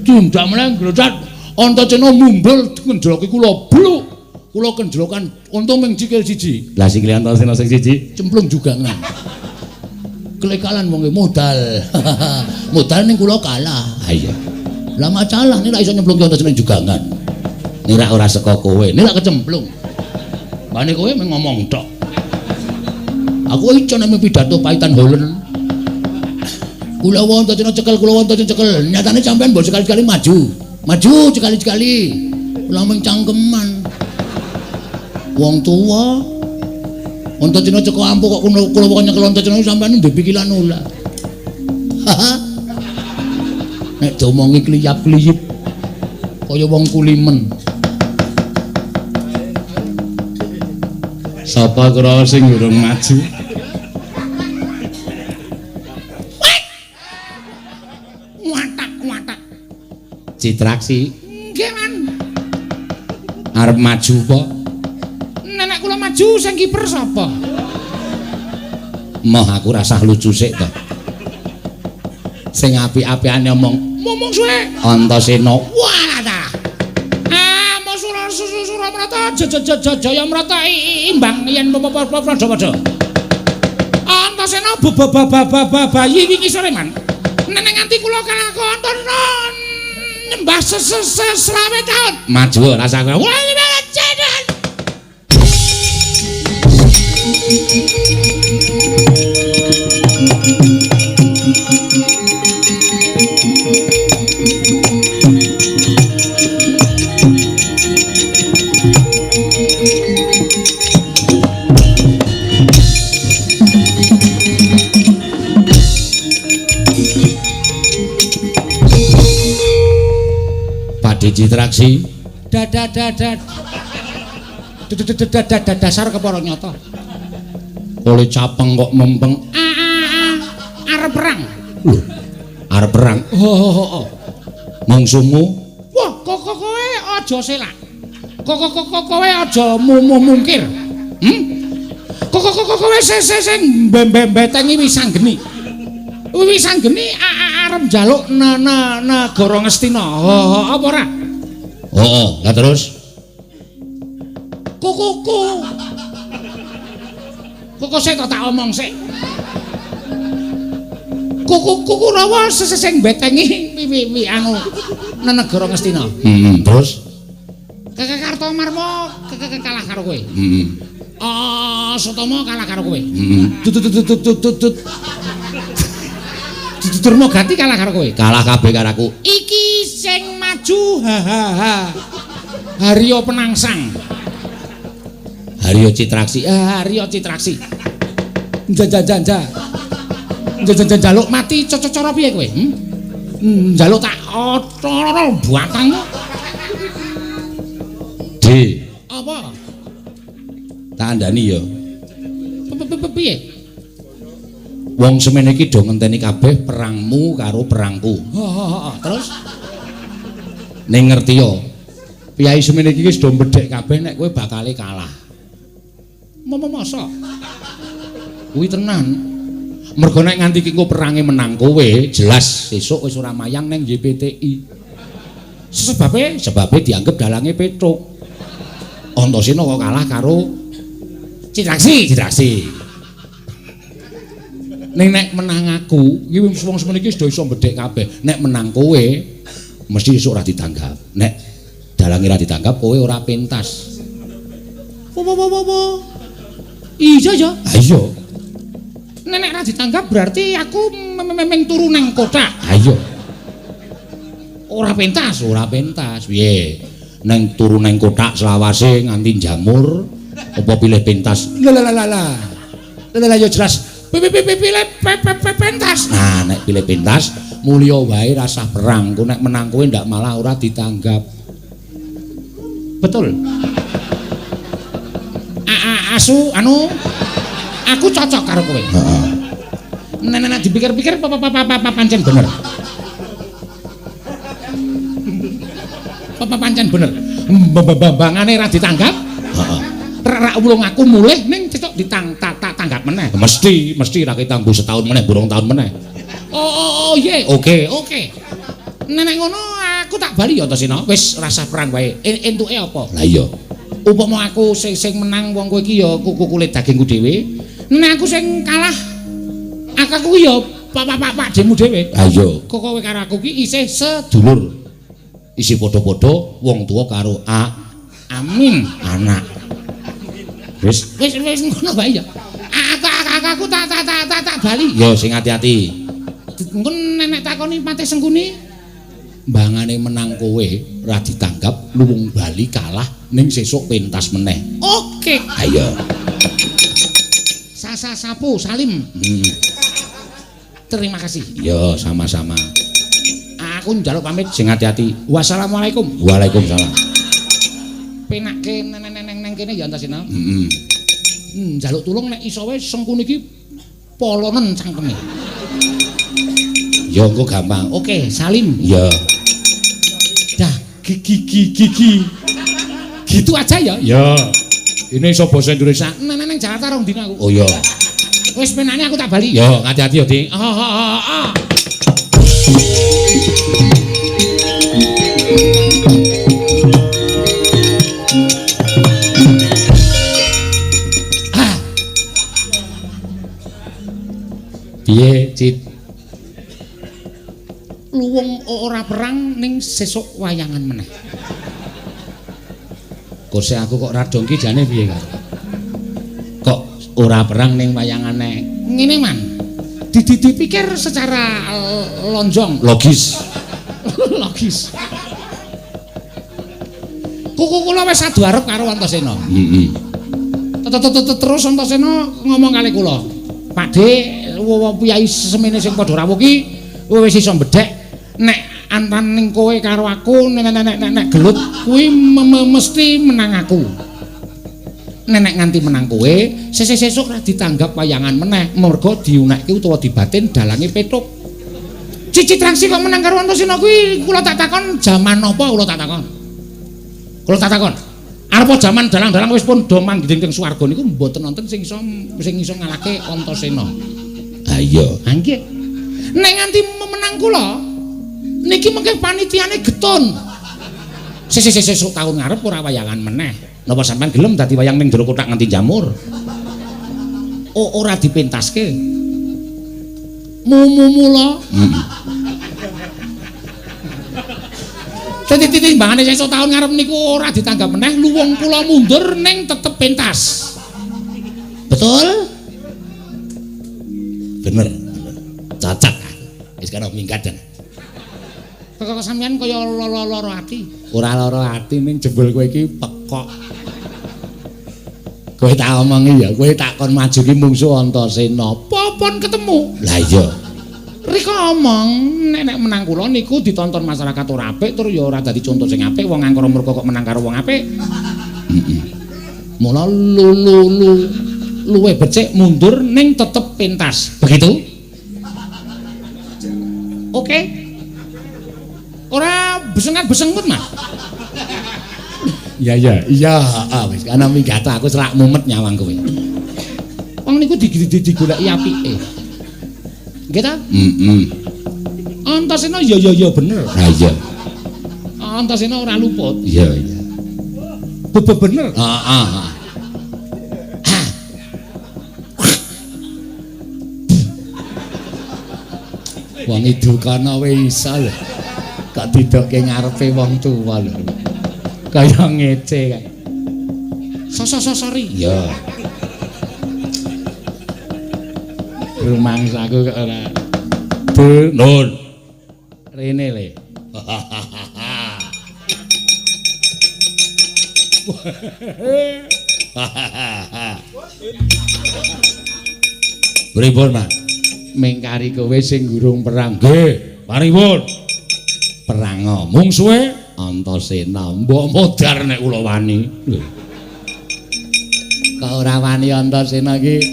Tindak meneh glethak Antasena mumbul ngenjloki kula bluk. Kula kenjlokan unta ming sikil siji. Lah sikile Antasena sing siji cemplung juga ngan. Kelekalan wonge modal. Modal ning kula kalah. Ha iya. Lah macalah nek iso nyemplungke Antasena jugangan. Nek ora saka kowe, nek kecemplung. Mbane kowe mung ngomong tok. Aku iso nek pidato paitan holen. Kula Antasena cekel, kula Antasena cekel. Nyatane sampean mbok sekali-sekali maju. Maju sekali-sekali. Kula mung cangkeman. Wong tuwa Antasena ceko ampuh kok kula kok nyekel Antasena sampean ndek pikiran ora. Nek diomongi kliyap-kliyip kaya wong kulimen. Sapa kira sing urung maju? Watak-watak. Citraksi. Nggih, Man. Arep maju apa? Nenek kula maju sing kiper sapa? Moh aku rasah lucu sik to. Sing apik-apikane omong, ngomong suwe. Antasena. Walah ta. Ah, Masura Suramrata Jayamrata imbang yen padha-padha. Antasena bayi wingi sore, Man. Nenek nganti kula kalah Antasena nyembah selawe taun. Maju rasah kowe. Wah, Padi Citraksi. Dasar kepara nyata. Oleh capeng kok mempeng. Arep perang. Lho, arep perang. Oh. Mungsuhmu? Wah, kok kowe aja selak. Kok kowe aja mungkir. Kok kowe sing mbetengi Wisanggeni. Wisanggeni arep njaluk negara Ngastina. Apa ora? Heeh, lah terus? Kuku. Kok sik tak omong sik. Kuku rawa sing mbetengi wi anu negara Ngastina. Terus? Kartomarma kalah karo kowe. Heeh. Sutomo kalah karo kowe. Tut. Durmagati kalah karo kowe. Kalah kabeh karo aku. Iki sing maju ha. Haryo Penangsang. Haryo Citraksi. Haryo Citraksi. Njaluk mati cara piye kowe? Njaluk tak otol batangmu. D. Apa? Tak andani ya. Piye? Wong semene iki do ngenteni kabeh perangmu karo perangku. Heeh, terus ning ngerti ya. Piyai semene iki wis do mbedhek kabeh nek kowe bakale kalah. Mosok. Kuwi tenan. Mergo nek nganti iki engko perange menang kowe, jelas sesuk wis ora mayang neng YPTI. Sebabe? Sebabe dianggep dalange Petruk. Antasena kok kalah karo Citraksi. Citraksi. Ning nek menang aku, iki wong semene iki wis do iso mbedhek kabeh. Nek menang kowe mesti esuk ora ditanggap. Nek dalange ora ditanggap kowe ora pentas. Wo. Iya ya. Ha iya. Nek ora ditanggap berarti aku memeng turu nang kothak. Ha iya. Ora pentas, ora pentas. Piye? Neng turu nang kothak selawase nganti jamur apa pilih pentas? Lah. Lah ya jelas. Pilih pentas. Nah, nek pilih pentas Mulya wae rasah perang, ku nek menang kowe ndak malah ora ditanggap. Betul. Asu anu aku cocok karo kowe. Heeh. Nek dipikir-pikir apa pancen bener. Apa pancen bener. Bambangane ra ditanggap. Heeh. Rak wulung aku mulih ning cecok ditang tak tanggap meneh. Mesti ra ketangguh setahun meneh, burung tahun meneh. Oh iya, oke. Nek ngono aku tak bali ya Antasena. Wis rasah perang wae. Entuke apa? Lah iya. Upama aku sing menang wong kowe iki ya kuku kulit dagingku dhewe. Nek aku sing kalah aku ya pak demu dhewe. Ha iya. Kok kowe karo aku ki isih sedulur. Isih padha-padha wong tuwa karo amin anak. Wis wis ngono wae ya. Aku tak bali. Ya sing ati-ati. Engko nenek takoni Patih Sengkuni, mbangane menang kowe ora ditanggap, luwung bali kalah ning sesuk pentas meneh. Oke. Ayo. Sasa sapu salim. Terima kasih. Ya sama-sama. Aku njaluk pamit sing ati-ati. Wassalamualaikum. Waalaikumsalam. Penakke neng kene ya Antasena. Heeh. Njaluk tulung nek iso wae Sengkuni iki polonen cangkeme. Ya engko gampang. Oke, salim. Ya. Dah, gigi. Gitu aja ya. Ya. Ini iso basa Indonesia. Neng Jakarta rong dina aku. Oh iya. Wis penane aku tak bali. Ya, hati-hati ya, Dik. Piye, Cit? Luwung ora perang ning sesuk wayangan meneh. Kose aku kok ora dongki jane piye karo? Kok ora perang ning wayangane? Ngene, Man. Dipikir secara lonjong, logis. Logis. Kuku kula wis adu arep karo Antasena. Heeh. Terus Antasena ngomong kali kula. Pakde, wong piyai semene sing padha rawuh ki wis iso mbedhek nek antaning kowe karo aku nek gelut kuwi mesti menang aku. Nek nganti menang kowe, sesuk ora ditanggap wayangan meneh, mergo diunekke utawa dibatin dalange Petuk. Cicit Rangsi kok menang karo Antasena kuwi kula tak takon jaman apa kula tak takon. Kula tak takon. Arep jaman dalang-dalang wis pun do manggih ing swarga niku mboten wonten sing iso ngalahke Antasena. Ha iya. Ha nggih. Nek nganti menang kula niki mengke panitiane getun. Sesuk taun ngarep ora wayangan meneh. Napa sampean gelem dadi wayang ning jero kothak nganti jamur? Oh, ora dipentaske. Mumula. Dadi timbangane sesuk taun ngarep niku ora ditanggap meneh, luwung kula mundur ning tetep pentas. Betul? Bener. Cocok. Wis kana minggat. Kok sampean kaya lara ati? Ora lara ati ning jebul kowe iki pekok. Kowe tak omongi ya, kowe tak kon maju ki mungsuh Antasena. Popon ketemu. Lah iya. Rika omong nek menang kula niku ditonton masyarakat ora apik tur ya ora dadi conto sing apik wong angkara murka kok menang karo wong apik. Heeh. Mula luwe becik mundur ning tetep pentas. Begitu? Oke. Ora besengat-besengut, Mas. Iya, wis ana minggat aku selak mumet nyawang kowe. Wong niku digoleki apike. Nggih ta? Heeh. Antasena ya bener. Ha iya. Antasena ora luput. Iya iya. Bener. Heeh. Wong idukana wae iso lho. Kok didokke ngarepe wong tuwa lho. Kaya ngece kae. Sosok-sosori. Iya. Rumangsaku kok ora. Nun. Rene le. Pripun, Mas? Mengkari kowe sing gurung perang. Nggih. Paripun? Perang mungsuhe Antasena. Mbok modar nek kula wani. Lho. Kok ora wani Antasena iki?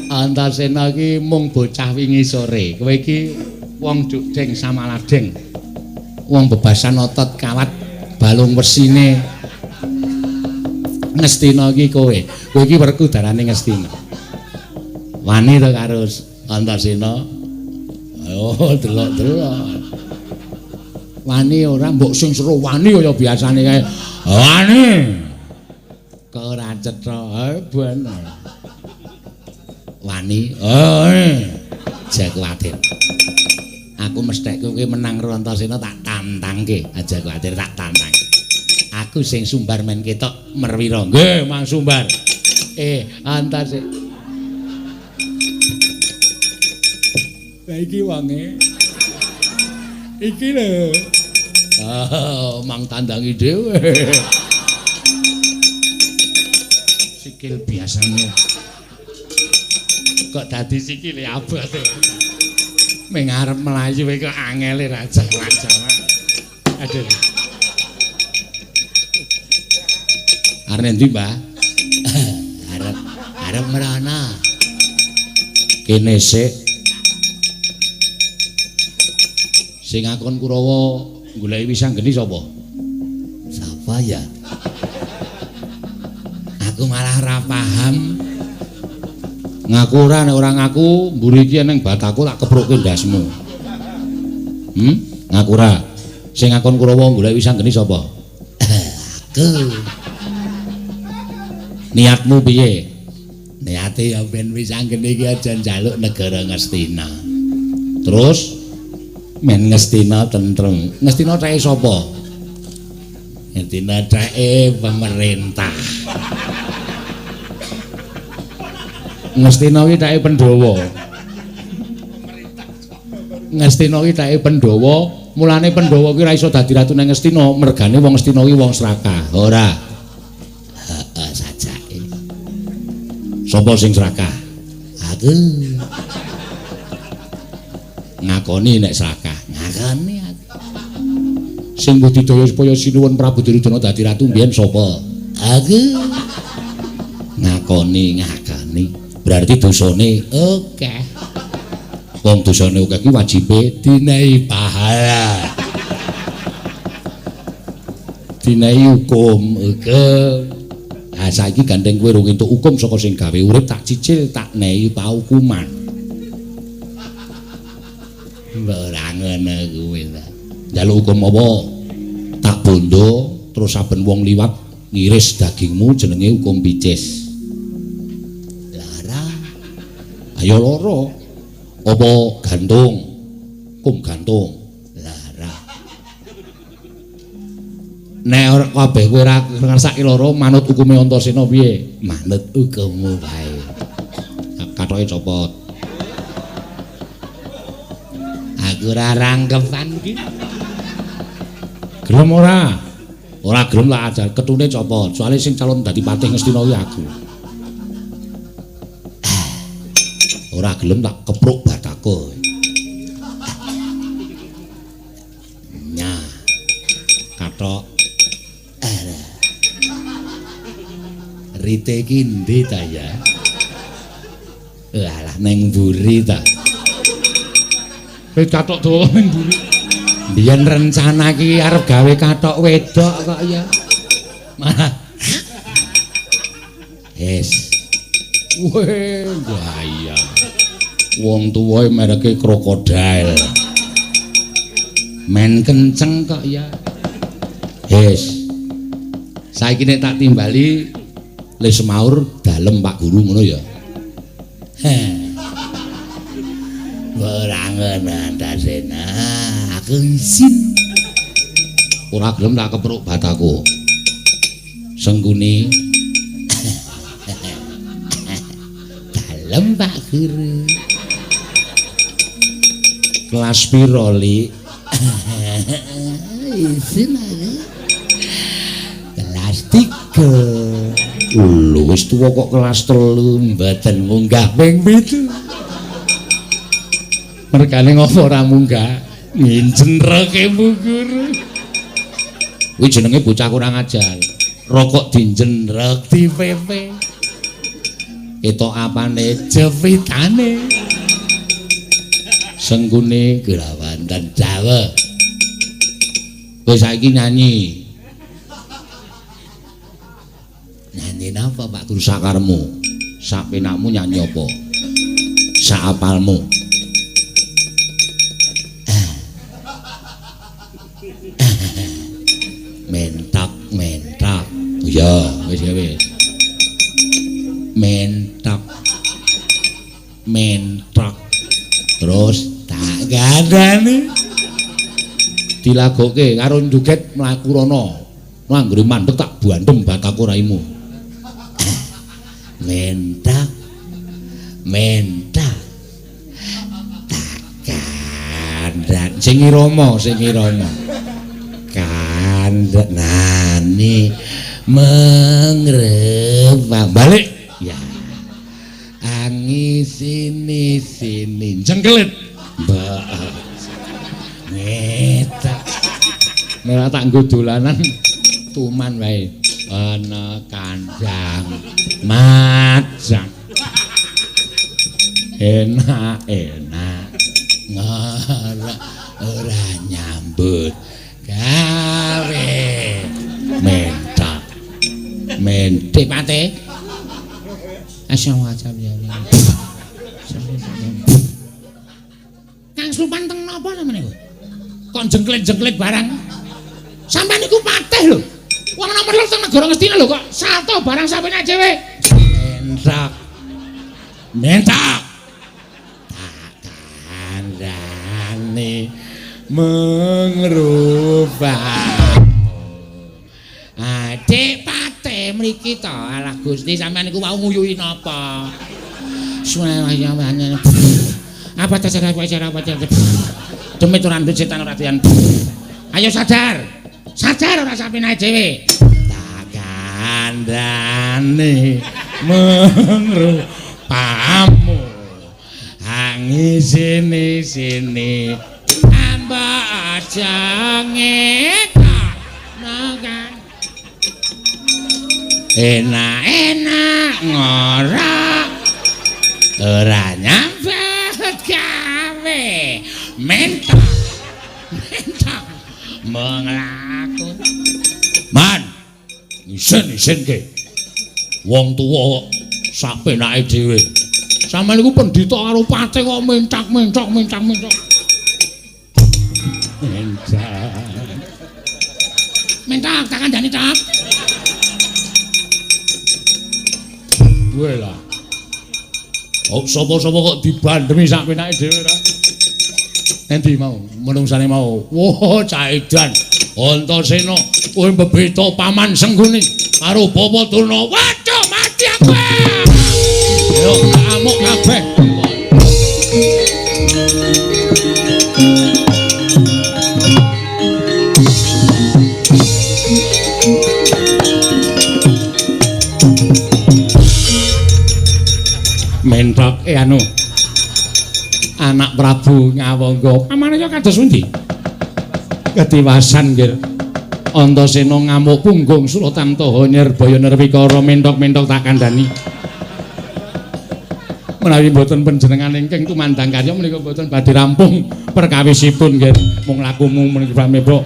Antasena iki mung bocah wingi sore. Kowe iki wong dukdeng samaladeng. Wong bebasan otot kawat balung wesine. Ngastina iki kowe. Kowe iki werkudarane Ngastina. Wani to karo Antasena? Oh, delok-delok. Wani ora mbok sing seru wani kaya biasane kae. Wani. Kok ora cetha? Ben. Wani. Oh, aja kuwatir. Aku mesthek kowe menang karo Antasena tak tantangke. Aja kuwatir tak tantang. Aku sing sumbar men ketok merwira. Nggih, Mang Sumbar. Antasena. Lah iki wonge. Iki lho. Ah, mang tandangi dhewe. Sikil biasane. Kok dadi sikile abot. Ming arep mlayu kok angele ra jawak-jawak. Aduh. Arep endi, Mbah? Arep mrana. Kene sik. Sing ngakon Kurawa goleki Wisanggeni sapa? Sapa ya? Aku malah ora paham. Ngaku ora, nek ora ngaku mburi iki eneng bataku tak keprukke ndasmu. Ngaku ora. Sing ngakon Kurawa goleki Wisanggeni sapa? Aku. Niatmu piye? Niate ya ben Wisanggeni iki aja njaluk negara Ngastina. Terus men Ngastina tentrem. Ngastina ceke sapa? Ngastina ceke pemerintah. Ngastina iki ceke Pandhawa. Ngastina iki ceke Pandhawa, mulane Pandhawa ki ora iso dadi ratu nang Ngastina, mergane wong Ngastina ki wong srakah. Ora. Heeh, sajake. Sapa sing srakah? Aku. Ngakoni nek srakah. Ngakoni aku. Sing budidaya supaya sinuwun Prabu Duryudana dadi ratu mbiyen sapa? Aku. Ngakoni, ngakoni. Berarti dosane akeh. Wong dosane akeh ki wajibe dinehi pahala. Dinehi hukum. Hukum. Ha saiki gandeng kowe rung entuk hukum saka sing gawe urip tak cicil tak nehi paukuman. Ora ngono kuwi ta. Njaluk hukum apa? Tak bondo terus saben wong liwat ngiris dagingmu jenenge hukum picis. Lara. Ayo lara. Apa gantung? Hukum gantung. Lara. Nek ora kabeh kowe ora ngersake lara manut hukume Antasena piye? Manut hukummu wae. Kathoke copot. Aku ora rangkepan iki. Gelem ora? Ora gelem tak ajar ketune copot. Soale sing calon dadi patih Ngastina kuwi aku. Ora gelem tak kepruk batako. Nyah. Kathok. Rite iki endi ta ya? Alah neng mburi ta. Wis kathok dawa ning mburi. Biyen rencana iki arep gawe kathok wedok kok ya. Malah. Wis. Weh, bahaya. Wong tuwa mereke krokodil. Men kenceng kok ya. Wis. Saiki nek tak timbali le semaur dalem Pak Guru ngono ya. Heh. Ora ngono Antasena, aku isin. Ora gelem tak kepruk bataku. Sengkuni. Dalem Pak Guru. Kelas piro, Li? Isin aku. Kelas 3. Lho wis tuwa kok kelas 3 mboten munggah ping 7. Mergane ngopo ora munggah? Nginjenreke Bu Guru. Kuwi jenenge bocah kurang ajar. Rokok dinjenrek dipepe. Ketok apane jepitane. Sengkune Grawandan Jawa. Kowe saiki nyanyi. Nyanyi napa Pak Guru? Sakaremu. Sapenakmu nyanyi apa? Saapalmu. Mentak, mentak. Ya, wis wis. Mentak. Mentak. Terus tak gandani. Dilagokke karo joget mlaku rono. Anggere mandek tak bandem bataku raimu. Mentak. Mentak. Tak kandhan. Sing irama, sing irama. Kandhanane mengrepang. Balik. Ya. Angi sini sini jengkelit. Mbak. Ngetak. Ora tak nggo dolanan tuman wae. Ana kandhang majang. Enak enak. Ora ora nyambut gawe. Mentak. Mentik pate. Kang Slupan teng napa sampeyan niku? Kok jengklit-jengklit barang. Sampeyan niku patih lho. Wong nomor loro teng negara Ngastina lho kok salto barang sampeyan dhewe. Mentak. Mentak. Tak kandhane mengrubah. Adik pate mriki to. Alah Gusti sampeyan niku wau nguyuhi napa? Apa cara apa cara. Demit ora ndut setan ora doyan. Ayo sadar. Sadar ora sampeyan dhewe. Tak kandhane mengrupamu. Angi sini sini. Amba aja ngetok. Nakan. Enak-enak ngorak ora nyambut gawe. Mentak mentak menglaku. Man isin-isin ke wong tuwa sak penake dhewe. Sampeyan niku pendhita karo patih kok mentak mentok mentak mentok. Mentak mentak tak kandhani tak. Lah. Oh, sapa-sapa kok dibandemi sak penake dhewe ora? Endi mau menungsane mau? Wah, cah edan. Antasena kowe mbebeta paman Sengguni karo Bapak Durna. Waduh, mati aku. Yo, amuk kabeh. Mentok anu anak Prabu Ngawangga pamane kados pundi? Ketiwasan nggih. Antasena ngamuk punggung Suratamtaha Nyerbaya Nirwikara mentok-mentok tak kandhani. Menawi mboten panjenengan ingkang tumandang karya menika mboten badhe rampung perkawisipun nggih. Mung lakumu menika pamebok.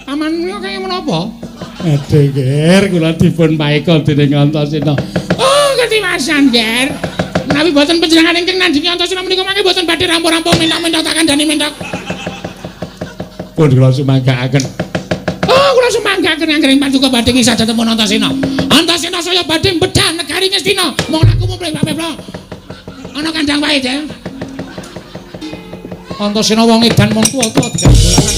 Paman menika kaya menapa? Aduh nggih, kula dipun paeka dening Antasena. Ketiwasan ger. Menawi boten panjenengan ingkang nandhingi Antasena menika mangke boten badhe rampung-rampung mentok-mentok tak kandhani mentok. Pun kula sumanggaaken. Oh, kula sumanggaaken anggere paduka badhe ngisah tetepun Antasena. Antasena saya badhe bedah negari Ngastina. Mung laku mumplih Pak. Ana kandhang wae, Jeng. Antasena wong edan mung tuwa-tuwa digawe dolanan.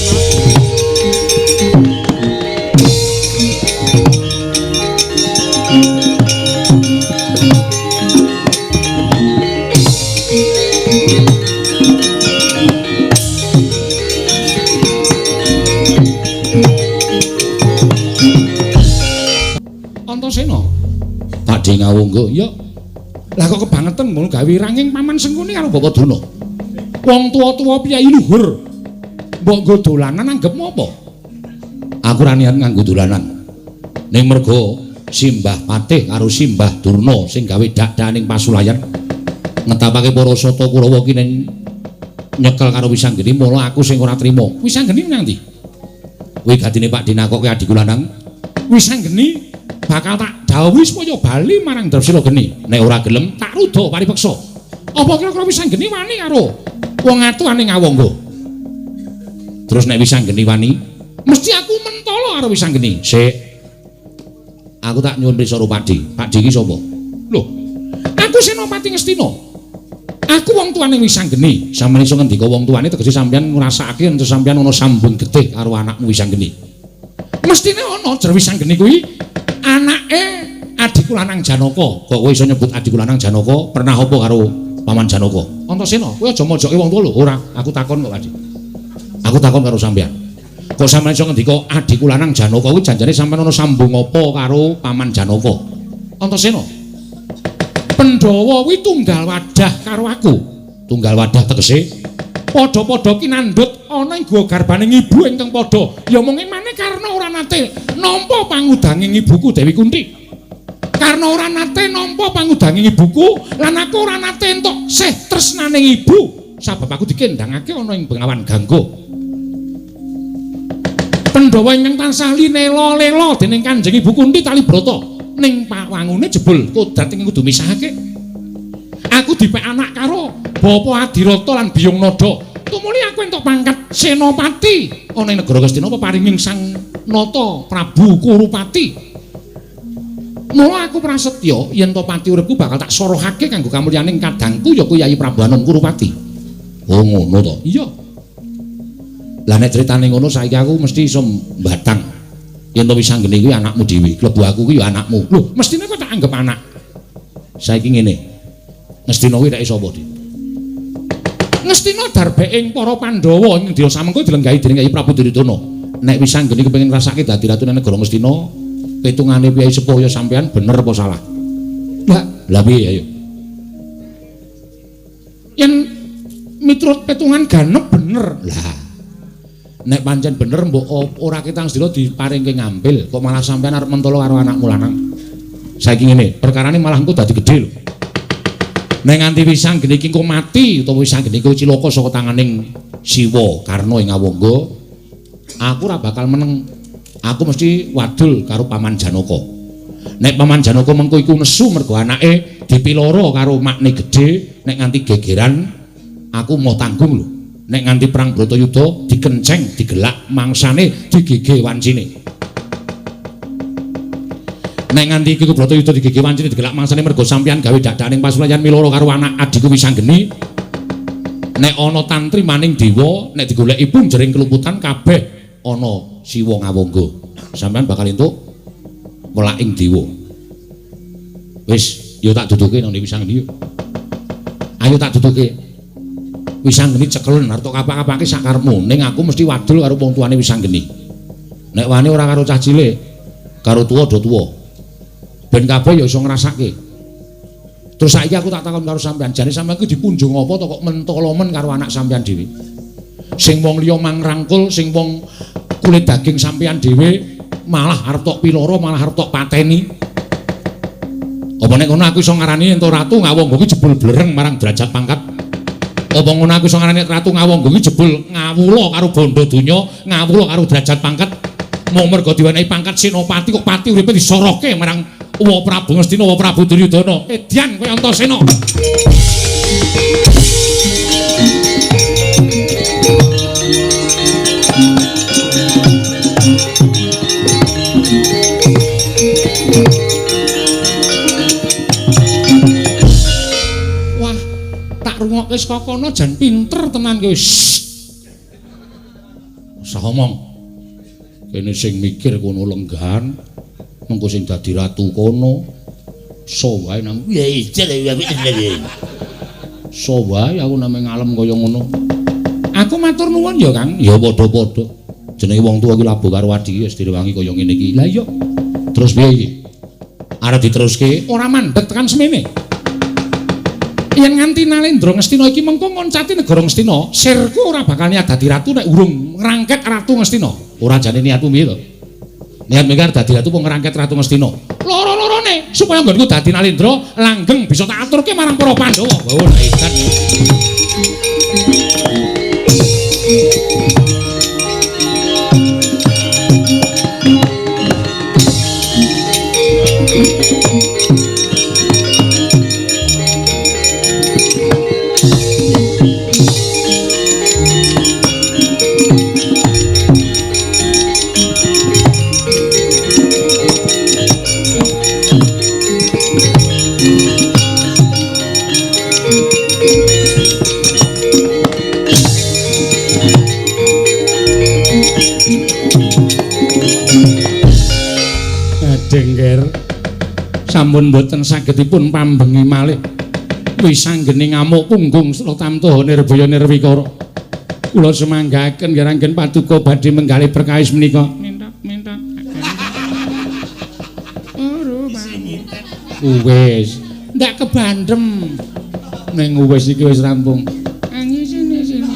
Antasena Pakde Ngawangga ya lah kok kebangetan ngono gawe ranging paman Sengkuni karo Bapak Durna. Wong tuwa-tuwa piyayi luhur. Mbok nggo dolanan anggepmu apa? Aku ora niat nganggo dolanan. Ning mergo Simbah Patih karo Simbah Durna sing gawe dak-dakaning pasulayan ngetapake para sata Kurawa ki ning nyekel karo Wisanggeni, mula aku sing ora trima. Wisanggeni nang ndi? Kuwi gadine Pak Dinakoke adhiku lanang. Wisanggeni bakal tak dawuhi supaya bali marang Drapsila geni. Nek ora gelem tak rudha paripeksa. Apa kira-kira Wisanggeni wani karo wong atuane Ngawangga? Terus nek Wisanggeni wani, mesti aku mentolo karo Wisanggeni. Sik. Aku tak nyuwun prisa karo Pakde. Pakde iki sapa? Lho, aku Senopati Ngastina. Aku wong tuane Wisanggeni. Sampeyan iso ngendika wong tuane tegese sampeyan ngrasakake yen sampeyan ana sambung getih karo anakmu Wisanggeni. Mestine ana jer Wisanggeni kuwi anake adhiku lanang Janaka. Kok kowe iso nyebut adhiku lanang Janaka? Pernah apa karo Paman Janaka? Antasena, kowe aja mojoke wong tuwa lho. Ora, aku takon kok, Pakde. Aku takon karo sampeyan. Kok sampeyan iso ngendika adhiku lanang Janaka kuwi janjane sampeyan ana sambung apa karo Paman Janaka? Antasena, Pandhawa kuwi tunggal wadah karo aku. Tunggal wadah tegese padha-padha kinandhut ana ing guwa garbane ibu ingkang padha. Ya mung emane karna ora nate nampa pangudanging ibuku Dewi Kunti. Karna ora nate nampa pangudanging ibuku lan aku ora nate entuk sih tresnaning ibu sabab aku dikendhangake ana ing Bengawan Gangga. Pandhawa ingkang tansah linela-lela dening Kanjeng Ibu Kunti Talibrata ning pawangune jebul kodrat ing kudu misahake. Aku dipek anak karo Bapa Adirata lan Biyung Nada. Tumuli aku entuk pangkat Senopati ana ing negara Ngastina peparinging Sang Nata Prabu Kurupati. Mula aku prasetya yen to pati uripku bakal tak sorohake kanggo kamulyaning kadangku ya kuwi Yayi Prabu Anom Kurupati. Oh ngono to. Iya. Lah nek critane ngono saiki aku mesti iso mbatang. Yen to Wisanggeni kuwi anakmu dhewe, klebu aku kuwi ya anakmu. Lho, mestine kowe tak anggap anak. Saiki ngene. Ngastina kuwi rek sapa, Dik? Ngastina darbeking para Pandhawa ing dina samengko dilenggahi dening Kyai Prabu Duryudana. Nek Wisanggeni kepengin ngrasake dadi ratune negara Ngastina, pitungane piyai sepuh ya sampean bener apa salah? Lah, lah piye ayo? Yen miturut petungan ganep bener. Lah, nek pancen bener mbok ora ketang sedina diparingke ngambil, kok malah sampean arep mentolo karo anakmu lanang. Saiki ngene, perkarane malah engko dadi gedhe lho. Nek nganti Wisanggeni iki engko mati utawa Wisanggeni iku cilaka saka tanganing Siwa Karna ing Awangga, aku ora bakal meneng. Aku mesti wadul karo Paman Janaka. Nek Paman Janaka mengko iku nesu mergo anake dipiloro karo makne gedhe, nek nganti gegeran aku mau tanggung lho. Nek nganti perang Bratayuda dikenceng, digelak mangsane, digege wancine. Nek nganti iki Bratayuda digege wancine, digelak mangsane mergo sampeyan gawe dadakning pasulayan miloro karo anak adhiku Wisanggeni. Nek ana tantri maning dewa, nek digoleki pun jering keluputan kabeh ana Siwa Ngawangga. Sampeyan bakal entuk welaking dewa. Wis, yo tak duduke nang Wisanggeni yo. Ayo tak duduke. Wisanggeni cekelen arep tok kapak-kapake sak karepmu, ning aku mesti wadul karo wong tuane Wisanggeni. Nek wani ora karo cah cilik, karo tuwa do tuwa. Ben kabeh ya iso ngrasake. Terus saiki aku tak takon karo sampean, jane sampean kuwi dipunjung apa to kok mentolo men karo anak sampean dhewe? Sing wong liya mangrangkul, sing wong kulit daging sampean dhewe malah arep tok piloro, malah arep tok pateni. Apa nek ngono aku iso ngarani ento ratu Ngawangga kuwi jebul blereng marang derajat pangkat? Apa ngono aku iso ngarani ratu Ngawangga kuwi jebul ngawula karo bondo donya, ngawula karo derajat pangkat? Mung mergo diwenehi pangkat Senopati kok pati uripe disoroke marang Wa Prabu Ngastina, Wa Prabu Duryudana. Edian kowe Antasena. Wah, tak rungokke saka kono jan pinter tenan kowe. Usah omong. Kene sing mikir kono lenggan, mengko sing dadi ratu kono. So wae nang so wae aku name ngalem kaya ngono. Aku matur nuwun ya, Kang. Ya padha-padha. Jenenge wong tuwa iki labuh karo adike wis direwangi kaya ngene iki. Lah iya. Terus piye iki? Arep diteruske ora mandeg tekan semene. Yen nganti Nalendra Ngastina iki mengko ngoncati negara Ngastina, sirku ora bakal niat dadi ratu nek urung ngrangket Ratu Ngastina. Ora jane niatmu piye to? Niat mikir dadi ratu apa ngrangket Ratu Ngastina? Loro-lorone supaya nggonku dadi Nalendra langgeng bisa tak aturke marang para Pandhawa. Oh, edan. Dengker sampun boten sagedipun pambengi malih. Wisanggeni ngamuk punggung Slatamtaha Nirbaya Nirwikara. Kula semanggaken nggih paduka badhe menggalih perkawis menika. Mintak-mintak. Wis, ndak kebandem. Ning wis iki wis rampung. Angi sini sini.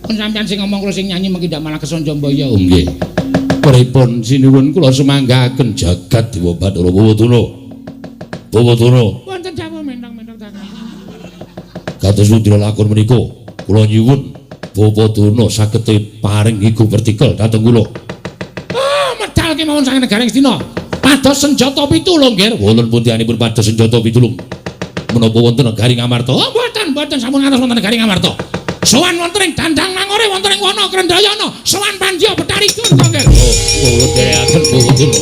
Kon sampean sing ngomong kula sing nyanyi mengki ndak malah kesonjambaya. Oh nggih. Pripun sinuwun kula semanggaken jagat Dewa Bathara Bawadana. Bawadana. Wonten dawuh mentang-mentang tangan. Kados pundi lakon menika? Kula nyuwun Bawadana saged paring iku vertikal dhateng kula. Ah, medal kemawon saking negara Ngastina. Pados senjata pitulung, nggih. Wonten pundianipun pados senjata pitulung? Menapa wonten negari Ngamarta? Oh, mboten, mboten sampun ngantos wonten negari Ngamarta. Sowan wonten ing Dandang Mangore wonten ing Wana Krendayana, sowan Pandya Bethari Durga nggih. Oh, kula dherekaken Bawadana.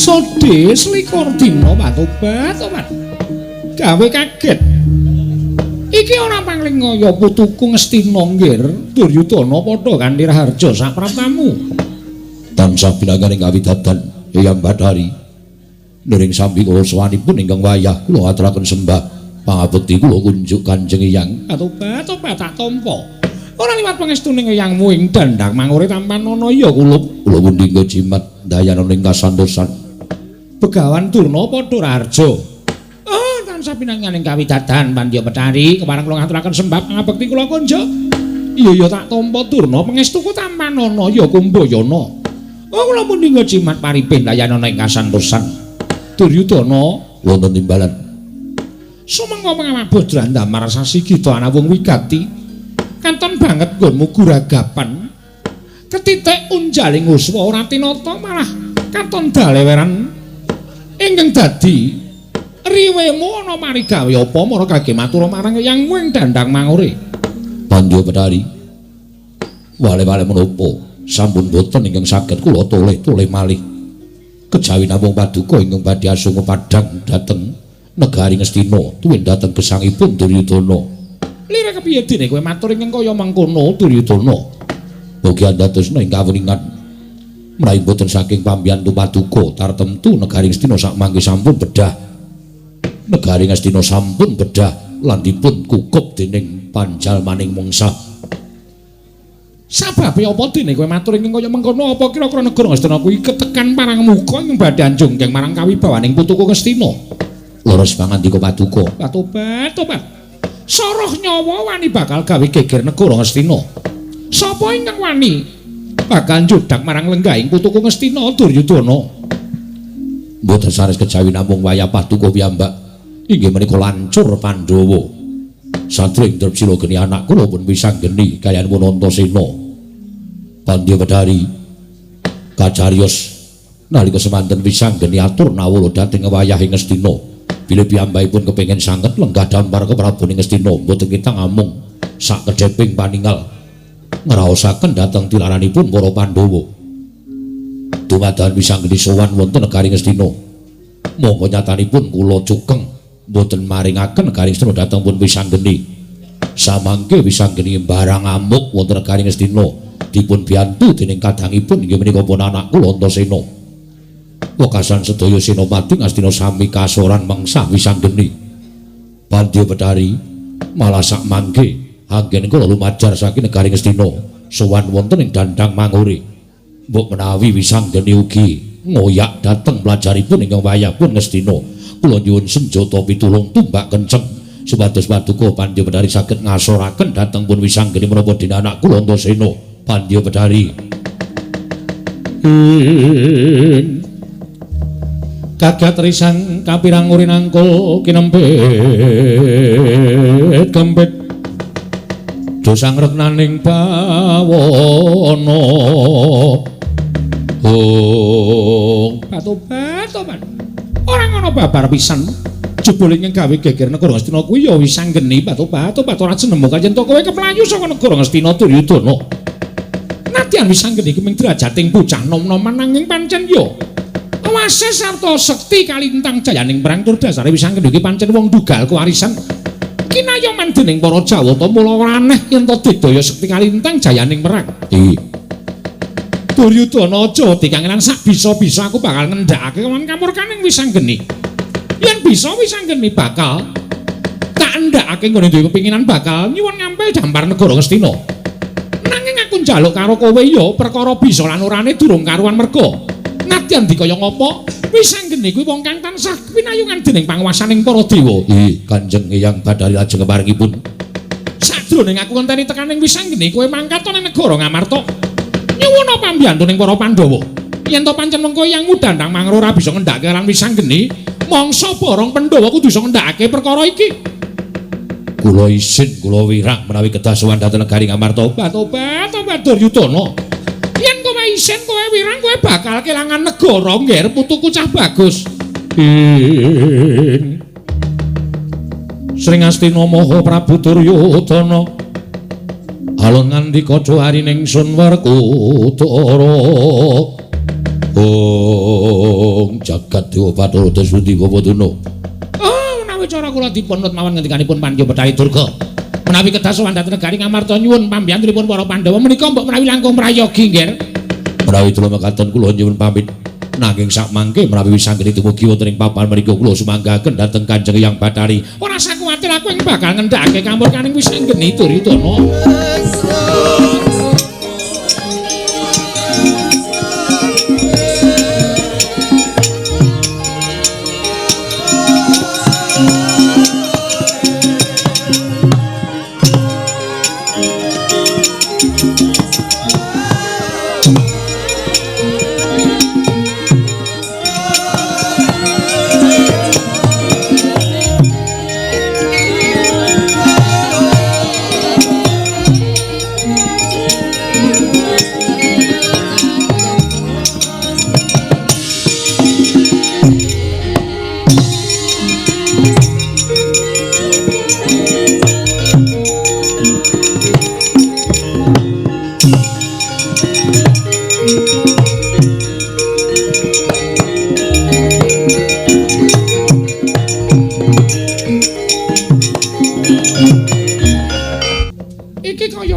Sodhe selikur dina patobat obat. Gawe kaget. Iki ora pangling kaya putuku Ngastina nggir, Duryudana padha kanthi raharja sapraptamu. Tansah pinangan ing kawidadan Eyang Bathari. Niring sambi kula sowanipun ingkang wayah kula aturaken sembah pangabekti kula kunjuk Kanjeng Eyang. Patobat obat tak tampa. Ora liwat pangestuning eyangmu ing Dandang Mangure tampan ana ya kulup. Kula pundi jimat dayanana ing kasantosan. Begawan Durna padha raharja. Oh, tansah pinangan ing kawidadan Pandya Bethari kepareng kula ngaturaken sembah pangabekti kula kunjuk. Iya ya tak tampa Durna pangestuku tampan ana ya Kumbayana. Oh, kula pundi jimat paripin dayanana ing kasantosan. Duryudana wonten timbalan. Sumangga pangawabuh drandamar sasi kita ana wong wigati. Katon banget nggonmu guragapan. Ketitik unjaling uswa ora tinata malah katon daleweran ingkang dadi riwemu ana marigawe apa mara kage matur marang eyangmu ing Dandang Mangure. Pandya Bethari, wale-wale menapa sampun boten ingkang saged kula toleh-toleh malih. Kejawi namung paduka ingkang badhe asungu padhang dhateng negari Ngastina tuwin dhateng gesangipun Duryudana. Lire kepiye dene kowe matur ingkang kaya mengkono Duryudana? Mugi andadosna ing kawuningan menawi boten saking pambiyantu paduka tartemtu negari Ngastina sakmangke sampun bedah. Negari Ngastina sampun bedah lan dipun kukup dening panjalmaning mungsa. Sababe apa dene kowe matur ingkang kaya mengkono? Apa kira-kira negara Ngastina kuwi ketekan parang muka ing badhe anjunggeng marang kawibawaning putuku Ngastina? Leres pangandika paduka. Patobat, tobat. Soroh nyawa wani bakal gawe geger negara Ngastina. Sapa ingkang wani bakal njudak marang lenggahing putuku Ngastina Duryudana? Mboten sanes kejawi namung wayah paduka piyambak inggih menika lancur Pandhawa. Satring Drepsila geni anak kula pun wisanggeni kaliyan pun Antasena. Pandya Bethari kacariyos nalika semanten wisanggeni atur nawala dhateng wayahing Ngastina. Bilih piyambakipun kepengin sanget lenggah dampar ke Prabu Ngastina mboten kita ngamung sakedheping paningal ngraosaken dhateng tilaranipun para Pandhawa. Dumadakan wisanggeni sowan wonten negari Ngastina. Monggo nyatanipun kula cukeng mboten maringaken negari Ngastina dhateng pun wisanggeni. Samangke wisanggeni barang amuk wonten negari Ngastina dipun biyantu dening kadangipun inggih menika pun anak kula Antasena. Wekasan sedaya senopati Ngastina sami kasoran mengsah Wisanggeni. Pandya Betari malah sak mangke anggen kula lumajar saking negari Ngastina sowan wonten ing Dandang Mangure. Mbok menawi Wisanggeni ugi ngoyak dhateng pelajaripun ingkang wayahpun Ngastina. Kula nyuwun senjata pitulung tumbak kenceng supados paduka Pandya Betari saged ngasoraken dhateng pun Wisanggeni menapa dene anak kula Antasena. Pandya Betari kagat risang kapirang urinangkul kinempit kempit dosang reknaning bawana. Oh, batobat-tobat. Ora ngono babar pisan. Jebule ing gawe geger negara Ngastina kuwi ya Wisanggeni. Batobat-tobat ora jenemu kayen to kowe keplayu saka negara Ngastina Duryudana. Nadyan Wisanggeni iki mung derajating bocah nom-noman nanging pancen ya awase sarta sekti kalintang jayaning perang tur dasare Wisanggeni iki pancen wong dugal kewarisan kinayoman dening para Jawata mula ora aneh yen to digdaya sekti kalintang jayaning perang. Duryudana aja dikangenan sak bisa-bisa aku bakal ngendhakake lan kamurkaning Wisanggeni. Yen bisa Wisanggeni bakal tak endhakake nggone duwe kepinginan bakal nyuwun ngampil dampar negara Ngastina. Nanging aku njaluk karo kowe ya perkara bisa lan orane durung karuan merga. Nadyan dikaya ngapa Wisanggeni kuwi wong kang tansah pinayungan dening panguwasaning para dewa. Kanjeng Eyang Bathari lajeng keparingipun. Sadurunge aku ngenteni tekaning Wisanggeni kowe mangkat ning negara Ngamarta. Nyuwuna pambiyantuning para Pandhawa. Yen to pancen mengko Eyang Dandang Mangro ora bisa ngendhake lan Wisanggeni, mangsa borong Pandhawa kudu bisa ngendhakake perkara iki. Kula isin kula wirang menawi kedah sowan dhateng negari Ngamarta. Obat-obat Duryudana. Yen kowe isin kowe wirang kowe bakal kelangan negara ngger putuku cah bagus. Sring Astina Maha Prabu Duryudana. Alun ngandika jawarining sun Werkudara. Ong jagat dewa Bathara Dasuti Bapaduna. Oh, menawi cara kula dipun nut mawon ngendikanipun Pandya Bathari Durga. Menawi kedah sowan dhateng negari Ngamarta nyuwun pambiyantunipun para Pandhawa menika mbok menawi langkung prayogi nggih. Menawi kula mekaten kula nyuwun pamit. Nanging sak mangke menawi Wisanggeni dumugi wonten ing papan mriku kula sumanggaken dhateng Kanjeng Eyang Bathari. Ora usah kuwatir aku ing bakal ngendhakake kamurkaning Wisanggeni Duryudana.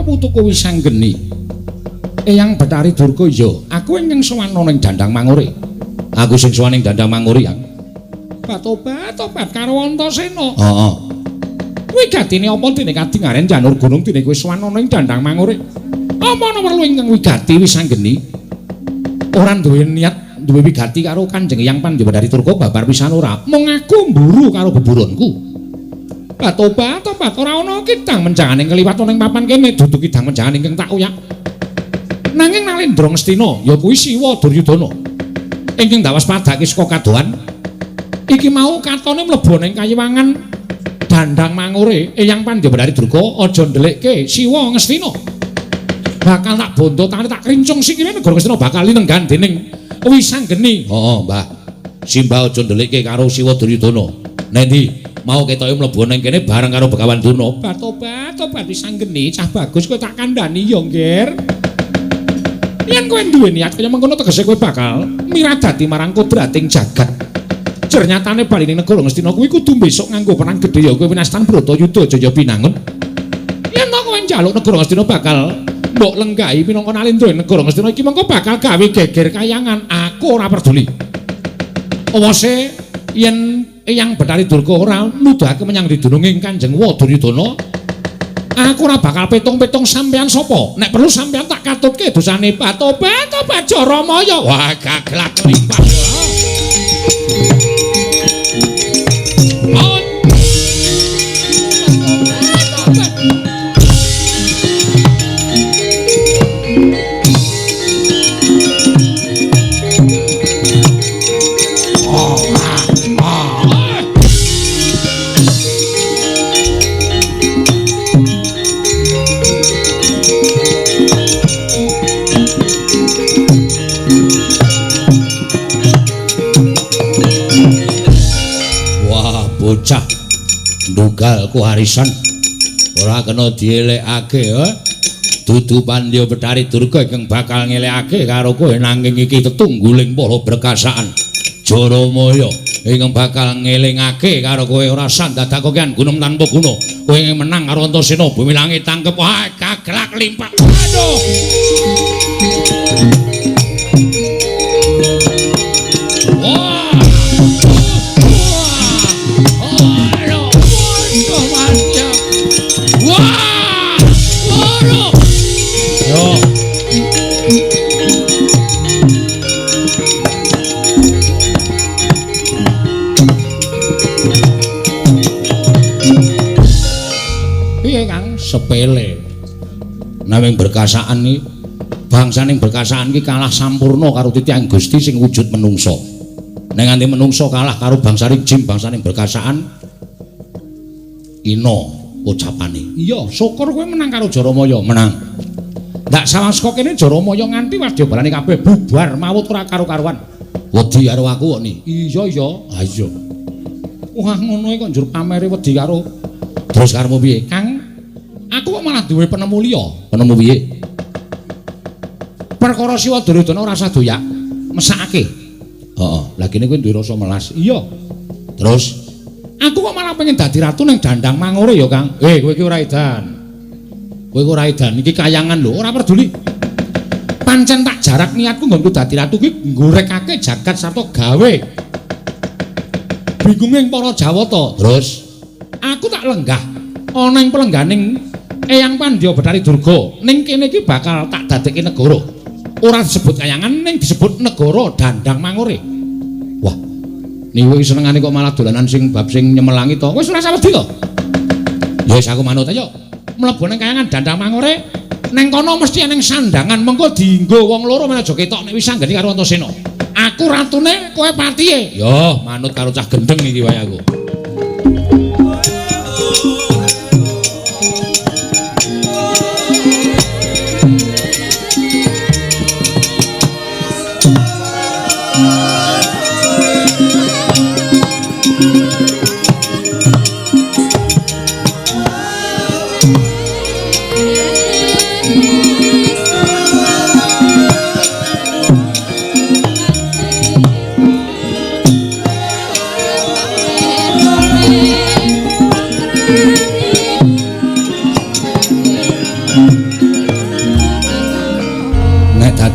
Putuku Wisanggeni. Eyang Bathari Durga ya, aku ingkang sowan ning Dandang Mangure. Aku sing sowan ning Dandang Mangure ya. Batobat-tobat karo Antasena. Heeh. Wigatine apa dene kadingaren janur gunung dene kowe sowan ning Dandang Mangure. Apa ana perlu ingkang wigati Wisanggeni? Ora duwe niat duwe wigati karo Kanjeng Eyang Pandya Bathari Durga babar pisan ora. Mung aku mburu karo beburonku. Batobat-tobat ora ana kidang menjangane kliwat ning papan kene dudu kidang menjangan ingkang tak uyak. Nanging Nalendra Ngastina ya kuwi Siwa Duryudana ingkang dawaspadake saka kadohan iki mau katone mlebu ning kayiwangan Dandang Mangure Eyang Pandya Bathari Durga aja ndelikke Siwa Ngastina. Bakal tak bondo tangane tak krincung sikile negara Ngastina bakal linenggan dening Wisanggeni. Heeh, Mbah. Simbah aja ndelikke karo Siwa Duryudana. Nendi mau ketoke mlebu ning kene bareng karo Begawan Durna. Batobat-tobat Wisanggeni cah bagus kowe tak kandhani ya, Ngger. Yen kowe duwe niat kaya mengkono tegese kowe bakal miradati marang kodrating jagat. Jer nyatane bali ning negara Ngastina kuwi kudu besok nganggo perang gedhe ya kowe winastan Bratayuda Jaya Binangun. Yen to kowe njaluk negara Ngastina bakal mbok lenggahi minangka nalendra negara Ngastina iki mengko bakal gawe geger kayangan. Aku ora peduli. Awase yen Eyang Bathari Durga ora nuduhake menyang didununging Kanjeng Duryudana, aku ora bakal petung-petung sampeyan sapa. Nek perlu sampeyan tak katutke dosane tobat Jaramaya. Wah, gaglak limpah. Bocah ndugal kuharisan ora kena dielekake, Dudu Pandya Bathari Durga ingkang bakal ngelekake karo kowe, nanging iki tetungguling para berkasaan Jaramaya ingkang bakal ngelingake karo kowe. Ora sandadak kokean gunung tanpa guna, kowe menang karo Antasena bumi langit tangkep. Wah, gaglak limpak. Aduh. Wah. Wah! Loro. Yo. Piye Kang? Sepele. Nanging berkasaan iki bangsaning berkasaan iki kalah sampurna karo titiyang Gusti sing wujud menungsa. Nek nganti menungsa kalah karo bangsaning jin, bangsaning berkasaan ino ucapane. Iya, syukur kowe menang karo Jaramaya, menang. Ndak sawang saka kene Jaramaya nganti wadyabalane kabeh bubar mawut ora karo-karuan. Wedi karo aku kok ni. Iya, iya. Ha iya. Wah, ngono kok njur pamere wedi karo. Terus karepmu piye? Kang, aku kok malah duwe penemu liya. Penemu piye? Perkara Siwa Duryudana ora usah doyak, mesakake. Heeh, lah kene kowe duwe rasa melas. Iya. Terus aku kok malah pengen dadi ratu ning Dandang Mangore ya, Kang. Kowe iki ora edan. Kowe iki ora edan, iki kayangan lho, ora peduli. Pancen tak jarak niatku nggonku dadi ratu ki nggorekake jagat sarta gawe bingunging para Jawata. Terus aku tak lenggah ana ing pelengganing Eyang Pandya Bathari Durga. Ning kene iki bakal tak dadekke negara. Ora disebut kayangan, ning disebut negara Dandang Mangore. Wah. Niku iki senengane kok malah dolanan sing bab sing nyemelangi to. Wis ora usah wedi to. Ya wis aku manut ayo. Mlebu nang kayangan Dandang Mangore, nang kono mesti eneng sandangan mengko dienggo wong loro men aja ketok nek wis anggeni karo Antasena. Aku ratune, kowe patihe. Yo, manut karo cah gendeng iki wae aku.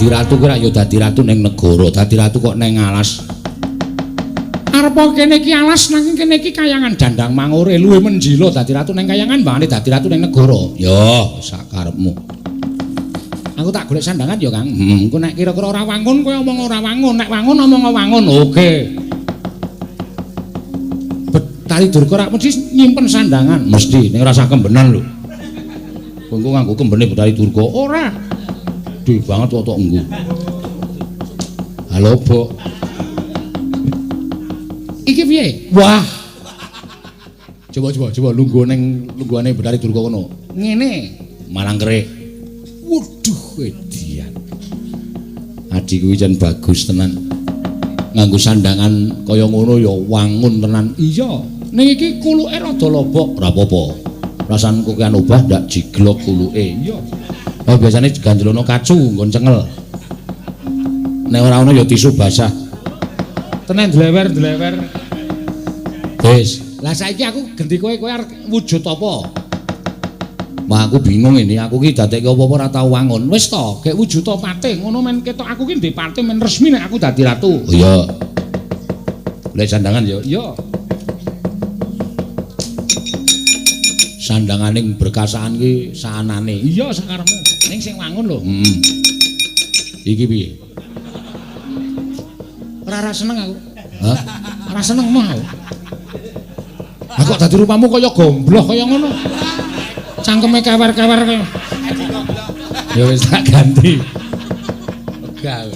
Dadi ratu kira ya dadi ratu ning negara, dadi ratu kok ning alas. Arep kene iki alas nanging kene iki kayangan Dandang Mangore luwih menjila dadi ratu ning kayangan mbangane dadi ratu ning negara. Ya, sakarepmu. Aku tak golek sandangan ya, Kang. Engko nek kira-kira ora wangun kowe omong ora wangun, nek wangun omong wangun. Oke. Bathari Durga rak mesti nyimpen sandangan, mesti ning ora usah kembenan lho. Kowe engko nganggo kembene Bathari Durga ora. Gede banget kok tok engko. Halo, Bok. Iki piye? Wah. Coba lungguh ning lungguhane Bathari Durga kono. Ngene, malang kerik. Waduh, edian. Adhiku iki jan bagus tenan. Nganggo sandangan kaya ngono ya wangun tenan. Iya. Ning iki kuluke rada lobok, ora apa-apa. Rasan kokean obah ndak jiglok kuluke. Iya. Oh, biasane ganjelono kacu nggon cengel. Nek ora ono ya tisu basah. Tenen dlewer-dlewer. Wis, lah saiki aku genti kowe, kowe arep wujud apa? Wah, aku bingung ini, aku ki dadekke apa-apa ora tau wangun. Wis to, gek wujud pate ngono men ketok aku ki ndek pate men resmi nek aku dadi ratu. Oh iya. Golek sandangan ya. Iya. Sandanganing berkasaan ki saanane. Iya sakarepmu. Ning sing wangun lho. Heeh. Iki piye? Ora seneng aku. Hah? Ora seneng mah aku. Lah kok dadi rupamu kaya gombloh kaya ngono. Cangkeme kewer-kewer kaya. Ya wis tak ganti. Wegal.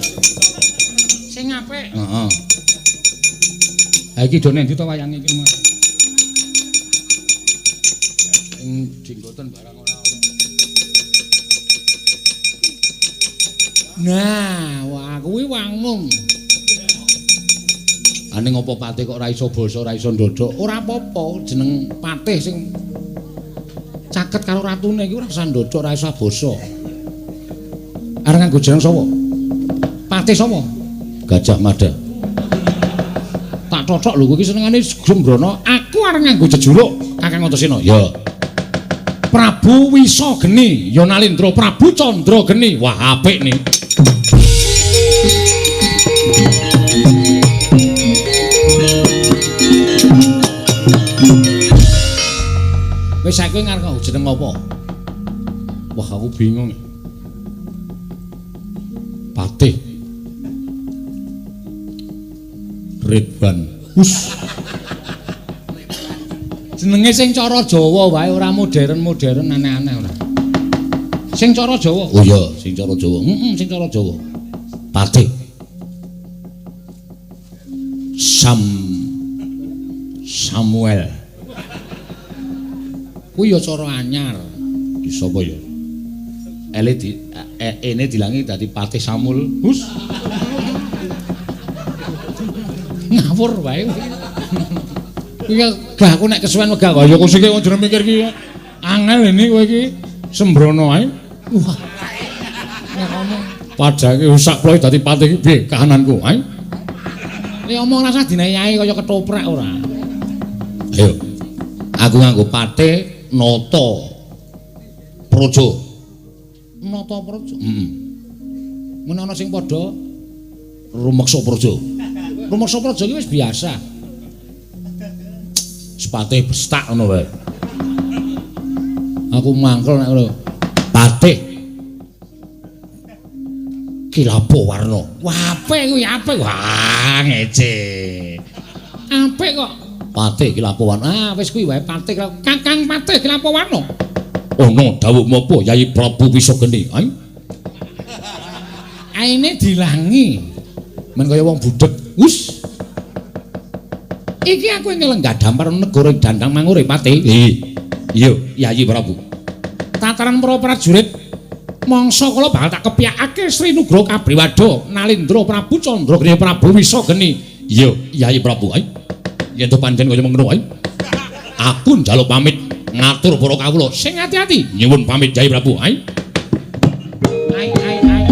Sing apik. Heeh. Ha iki do nek ndi to wayange iki, Mas? Ing jenggoten barang ora ono. Nah, wah kuwi wangun. Ane ngopo patih kok ora iso basa, ora iso ndodhok? Ora apa-apa, jeneng patih sing caket karo ratune iki ora usah ndodhok, ora usah basa. Arep nganggo jeneng sapa? Patih sapa? Gajah Mada. Tak cocok lho kowe iki senengane Sembrono. Aku arep nganggo jejuluk Kakang Antasena. Ya. Prabu Wisageni, ya Nalindra Prabu Candrageni. Wah, apik nih. Wis saiki ngarep nganggo jeneng apa? Wah, aku bingung. Patih Ridwan. Hus. Jenenge sing cara Jawa wae ora modern-modern aneh-aneh ora. Sing cara Jawa. Oh iya, sing cara Jawa. Heeh, sing cara Jawa. Patih Samuel. Kuwi ya cara anyar. Di sapa ya? Ele di ene dilangi dadi Patih Samul. Hus. Ngawur wae. Kuwi gah aku nek kesuwen wegah kaya kok sik kok mikir iki angel ini kowe iki sembrono ae. Wah. Nek ngomong padake sak ploe dadi patih iki piye kahananku ae. Nek omong rasah dinayai kaya ketoprak ora. Ayo. Aku nganggo patih Nata Praja. Nata Praja. Heeh. Mun ana sing padha rumeksa praja. Rumeksa praja iki wis biasa. Sepatih bestak ngono wae. Aku mangkel nek ngono. Patih Kilapo Warna. Wah, apik kuwi, apik. Wah, ngece. Apik kok. Patih Kilapo Warna. Ah, wis kuwi wae Patih Kakang Patih Kilapo Warna. Ana dawuh menapa Yayi Prabu Wisageni? Ayo. Aine dilangi. Men kaya wong budheg. Hus. Iki aku ing lenggah dampar negara ing Dandang Mangure Patih. Iya, Yayi Prabu. Tataran para prajurit mangsa kala bakal tak kepyakake Sri Nugroho Kabriwada Nalindra Prabu Candrageni Prabu Wisageni. Iya, Yayi Prabu. Ayo. Yen to pancen kaya mengkono ae. Aku njaluk pamit ngatur para kawula sing ati-ati. Nyuwun pamit Yayi Prabu. Ayo. Ai ai ai.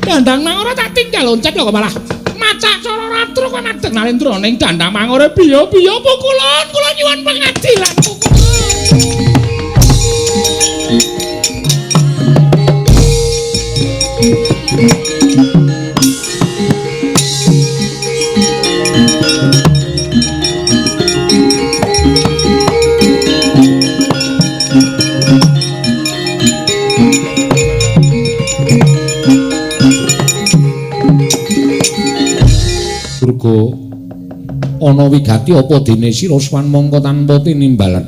Dandang Mangura tak tinggal loncat lho kok malah macak cara ratru kok madeg Nalindra ning Dandang Mangura biya-biya pukulun kula nyuwun pengadilan pukulun. Durga ana wigati apa dene sira sowan mongko tanpa tinimbalan.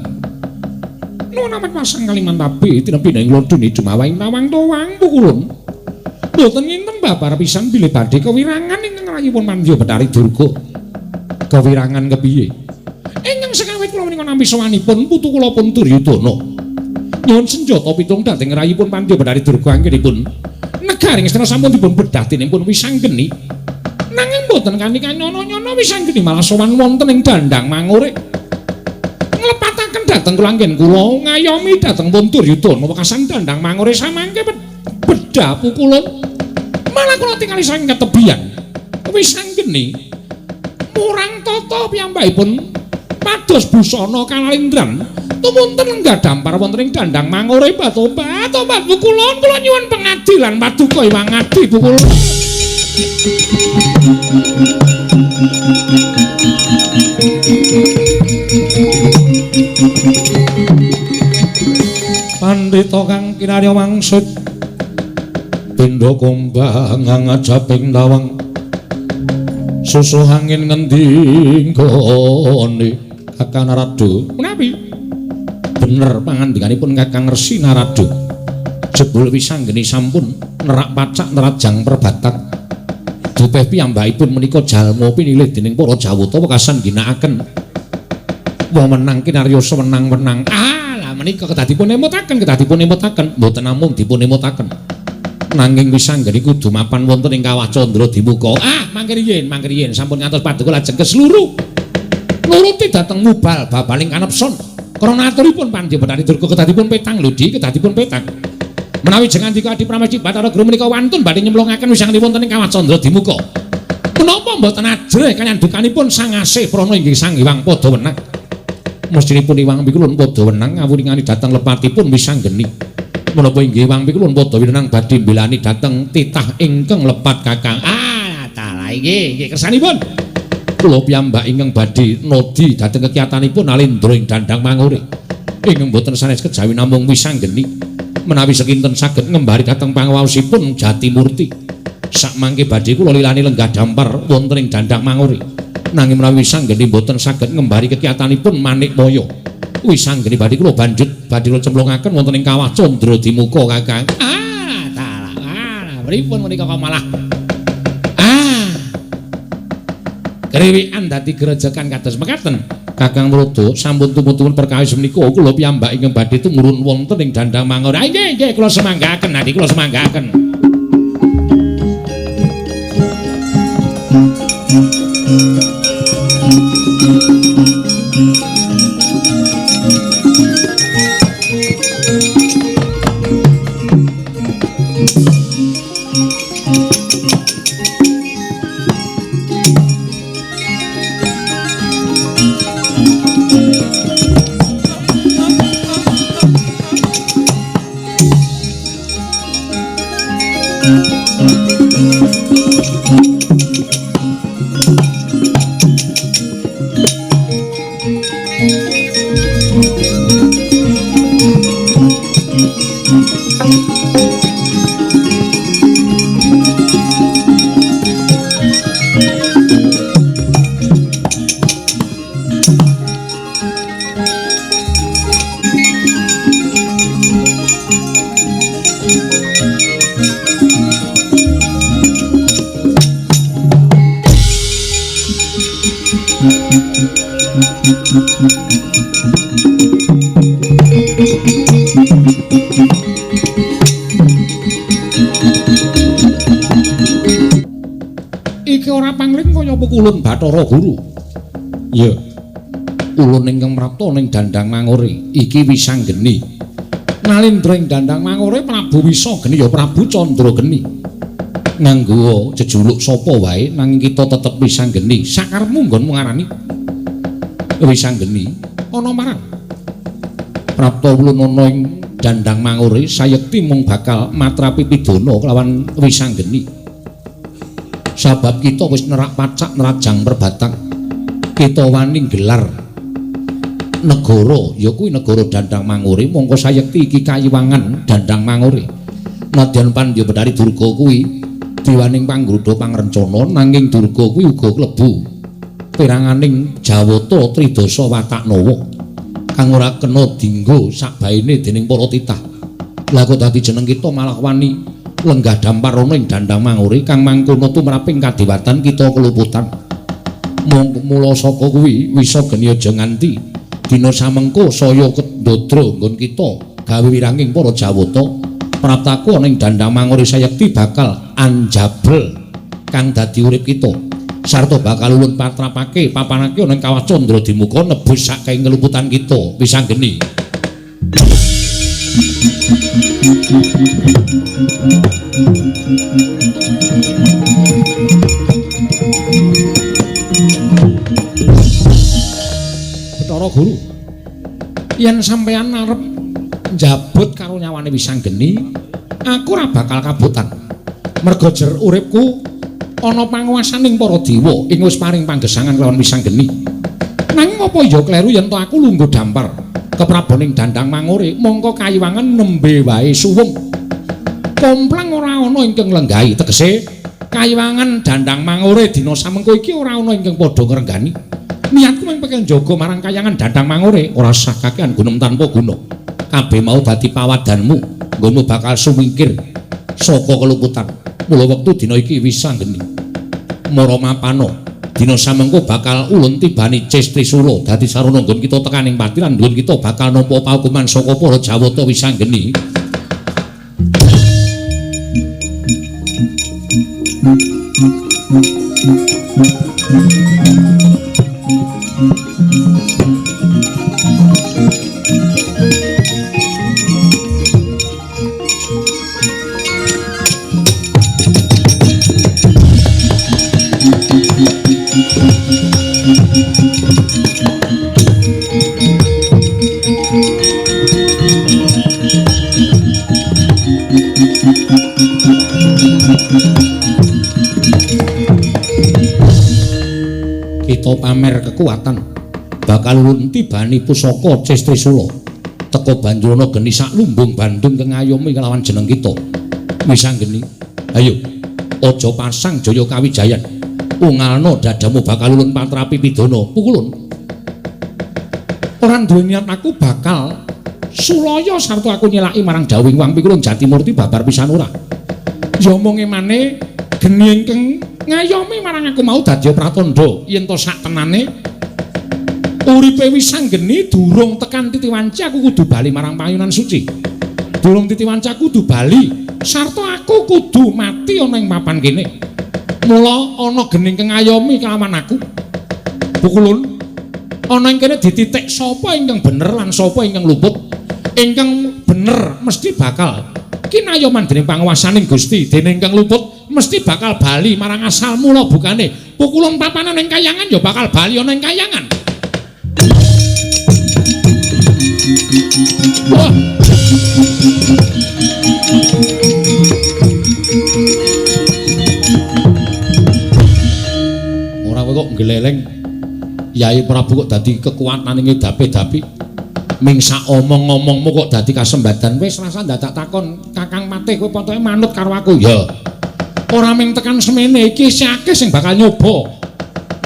Nuwun amat pasang Kalimantabe tinepi ing lodone jumawaing tawang towang pukulun. Mboten nginten babar pisan bilih badhe kewirangan ingkang rayipun Mandya Bathari Durga. Kewirangan kepiye? Ingkang sekawit kula menika nampi sowanipun putu kula pun Duryudana. Nyuwun senjata pitung dhateng rayipun Pandya Bathari Durga anggenipun Negari Ngastina sampun dipun bedah dening pun Wisanggeni. Nanging boten kanthi kanyono-nyono Wisanggeni malah sowan wonten ing Dandang Mangure. Nglepataken dhateng kula anggen kula ngayomi dhateng pun Duryudana wekasan Dandang Mangure samangke bedah pukulun. Malah kula tingali saking ketebian. Wisanggeni murang tata piyambakipun pados busana kalalindran tumunten lenggah dampar wonten ing Dandang Mangure batobat tobat pukulun kula nyuwun pengadilan paduka Iwang Adi pukulun. Pandhita kang kinarya wangsit pindha kumbang ngajaping tawang susuh angin ngendi nggone Kakang Narada. Menawi bener pangandikanipun Kakang Resi Narada, jebul Wisanggeni sampun nerak pacak nerajang perbatak. Dupeh piyambakipun menika jalma pinilih dening para Jawata wekasan ginakaken wewenang kinarya sewenang-wenang. Ah, lah menika kedah dipun emutaken, kedah dipun emutaken, mboten namung dipun emutaken. Nanging Wisanggeni kudu mapan wonten ing Kawah Candra Dimuka. Ah, mangke riyin, mangke riyin sampun ngantos paduka lajeng kesluru. Nuruti dhateng mubal babaling kanepson. Krana aturipun Pandya Bathari Durga kedah dipun petang lho, Di, kedah dipun petang. Menawi jeng andika Adi Pramesti Bathara Guru menika wantun badhe nyemplungaken Wisanggeni wonten ing Kawah Candra Dimuka. Menapa mboten ajrih kaliyan dukanipun Sang Asih Prana inggih Sang Hyang padha wenang. Mestinipun Iwang Pikulun padha wenang ngawuringani dhateng lepatipun Wisanggeni. Menapa inggih Iwang Pikulun padha wenang badhe mbelani dhateng titah ingkang lepat Kakang. Ah, dalah inggih, inggih kersanipun. Kula piyambak ingkang badhe nodi dhateng kekiyatanipun Alendra ing Dandang Mangure. Ingkang boten sanes kejawi namung Wisanggeni. Menawi sekinten saged ngembari dhateng pangawaosipun Jatimurti. Sakmangke badhe kula lilani lenggah dampar wonten ing Dandang Mangure. Nanging menawi Wisanggeni boten saged ngembari kekiyatanipun Manikmaya, Wisanggeni badhe kula banjut badhe kula cemplungaken wonten ing Kawah Candra Dimuka Kakang. Ah, dalah. Ah, pripun menika kok malah ah. Kriwikan dadi grejekan kados mekaten. Kakang Mrada sampun tumut-tumut perkawis menika kula piyambak ingkang badhe tumurun wonten ing Dandang Mangure. Ah, nggih, nggih kula semanggaken, niki kula semanggaken. Iki ora pangling kaya pukulun Bathara Guru. Ya. Ulun ingkang prapta ning Dandang Mangure iki Wisanggeni. Nalindra ing Dandang Mangure Prabu Wisageni ya Prabu Candrageni. Nganggo jejuluk sapa wae nanging kita tetep Wisanggeni. Sakarepmu nggonmu ngarani Wisanggeni ana marang. Prapta ulun ana ing Dandang Mangure sayekti mung bakal matrapi pidana kelawan Wisanggeni. Sabab kita wis nerak pacak nerajang perbatang. Kita wani gelar negara ya kuwi negara Dandang Mangure, mongko sayekti iki kayiwangan Dandang Mangure. Nadyan Pandya Bathari Durga kuwi diwaning panggrudha pangrencana, nanging Durga kuwi uga klebu peranganing Jawata Tridasa Wataknawa kang ora kena dinggo sakbaene dening para titah. Lah kok dadi jeneng kita malah wani lenggah dampar ana ing Dandang Mangure kang mangkono tumraping kadewatan kita keluputan. Mula saka kuwi Wisageni aja nganti dina samengko saya kedodro nggon kita gawe wiranging para Jawata Sapraptaku ana ing Dandang Mangure sayekti bakal anjabel kang dadi urip kita. Sarta bakal ulun patrapake papanake ana ing kawah Candra Dimuka nebus saking keluputan kita. Wisanggeni. Bathara Guru, yen sampeyan arep njabut karo nyawane Wisanggeni, aku ora bakal kabotan. Merga jer uripku ana panguwasaning para dewa ing wis paring panggesangan kelawan Wisanggeni. Nanging apa ya kleru yen to aku lungguh dampar kepraboning Dandang Mangure, mongko kayiwangan nembe wae suwung. Komplang ora ana ingkang lenggahi, tegese kayiwangan Dandang Mangure dina samengko iki ora ana ingkang padha ngrenggani. Niatku mung pengen njaga marang kayangan Dandang Mangure, ora sah kakean gunem tanpa guna. Kabeh mau dadi pawadanmu, nggonmu bakal sumingkir saka keluputan. Mula wektu dina iki Wisanggeni mara mapana, dina samengko bakal ulun tibani Ces Trisula dadi sarana nggon kita tekaning pati lan nggon kita bakal nampa paukuman saka para Jawata. Wisanggeni. Kita pamer kekuatan bakal ulun tibani pusaka Ces Trisula teka banjur ana geni sak lumbung Bandung kang ngayomi kelawan jeneng kita. Wisanggeni, ayo aja pasang jaya kawijayan, ungalno dadamu bakal ulun patrapi pidana. Pukulun ora duwe niat aku bakal sulaya sarta aku nyelaki marang dawuhing Wang Pikulun Jatimurti babar pisan ora. Ya omonge maneh geni ingkang ngayomi marang aku mau dadi pratandha yen to sak tenane uripe Wisanggeni durung tekan titi wanci aku kudu bali marang payunan suci. Durung titi wanci aku kudu bali sarta aku kudu mati ana ing papan kene. Mula ana geni ingkang ngayomi kelawan aku. Pukulun ana ing kene dititik sapa ingkang bener lan sapa ingkang luput. Ingkang bener mesti bakal kinayoman dening panguwasaning Gusti, dene ingkang luput mesti bakal bali marang asal mula bukane. Pukulun papanan ing kayangan ya bakal bali ana ing kayangan. Wah. Ora kok nggeleleng Yai Prabu kok dadi kekuatan ing dape-dapi. Ming sak omong-omongmu kok dadi kasembadan. Wis rasa dadak takon Kakang Patih kowe potoke manut karo aku. Ya. Ora ming tekan semene iki isih akeh sing bakal nyoba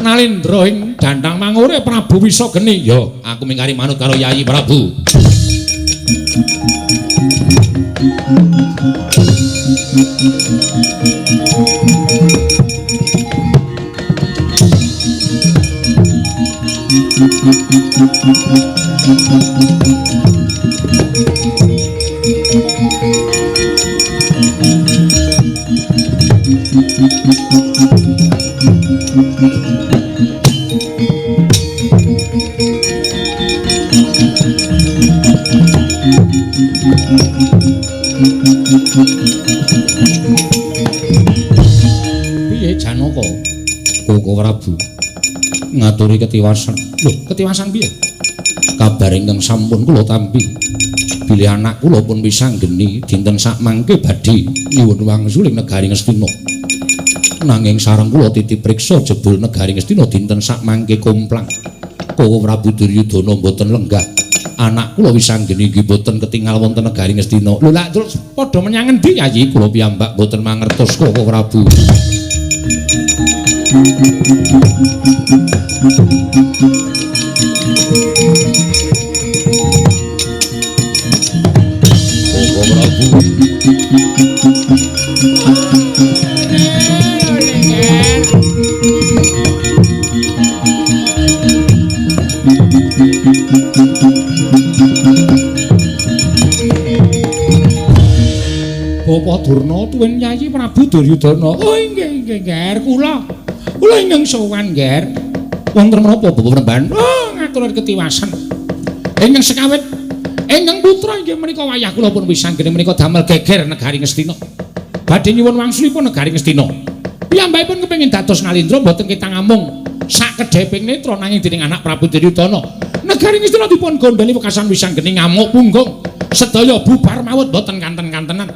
nalendra ing Dandang Mangure Prabu Wisageni. Ya, aku ming kari manut karo Yai Prabu. Piye Janaka? Koko Prabu ngaturi ketiwasan. Lho, ketiwasan piye? Kabar ingkang sampun kula tampi bilih anak kula pun Wisanggeni dinten sakmangke badhe nyuwun wangsul ing negari Ngastina. Nanging sareng kula titip priksa jebul negari Ngastina dinten sakmangke komplang. Koko Prabu Duryudana mboten lenggah. Anak kula Wisanggeni nggih mboten ketingal wonten negari Ngastina. Lho lak terus padha menyang ngendi Yayi? Kula piyambak mboten mangertos Koko Prabu. Koko Prabu. Sapa Durna tuwin Yayi Prabu Duryudana? Oh inggih inggih Nger, kula. Kula ingkang sowan Nger. Wonten menapa Bapak Premban? Oh ngatur ketiwasan. Ingkang sekawit ingkang putra inggih menika wayah kula pun wisanggeni menika damel geger negari Ngastina. Badhe nyuwun wangsulipun negari Ngastina. Piyambakipun kepengin dados Nalindra mboten ketang amung sakedheping netra nanging dening anak Prabu Duryudana. Negari Ngastina dipun gondheli wekasan wisanggeni ngamuk punggung. Sedaya bubar mawut mboten kanten-kantenan.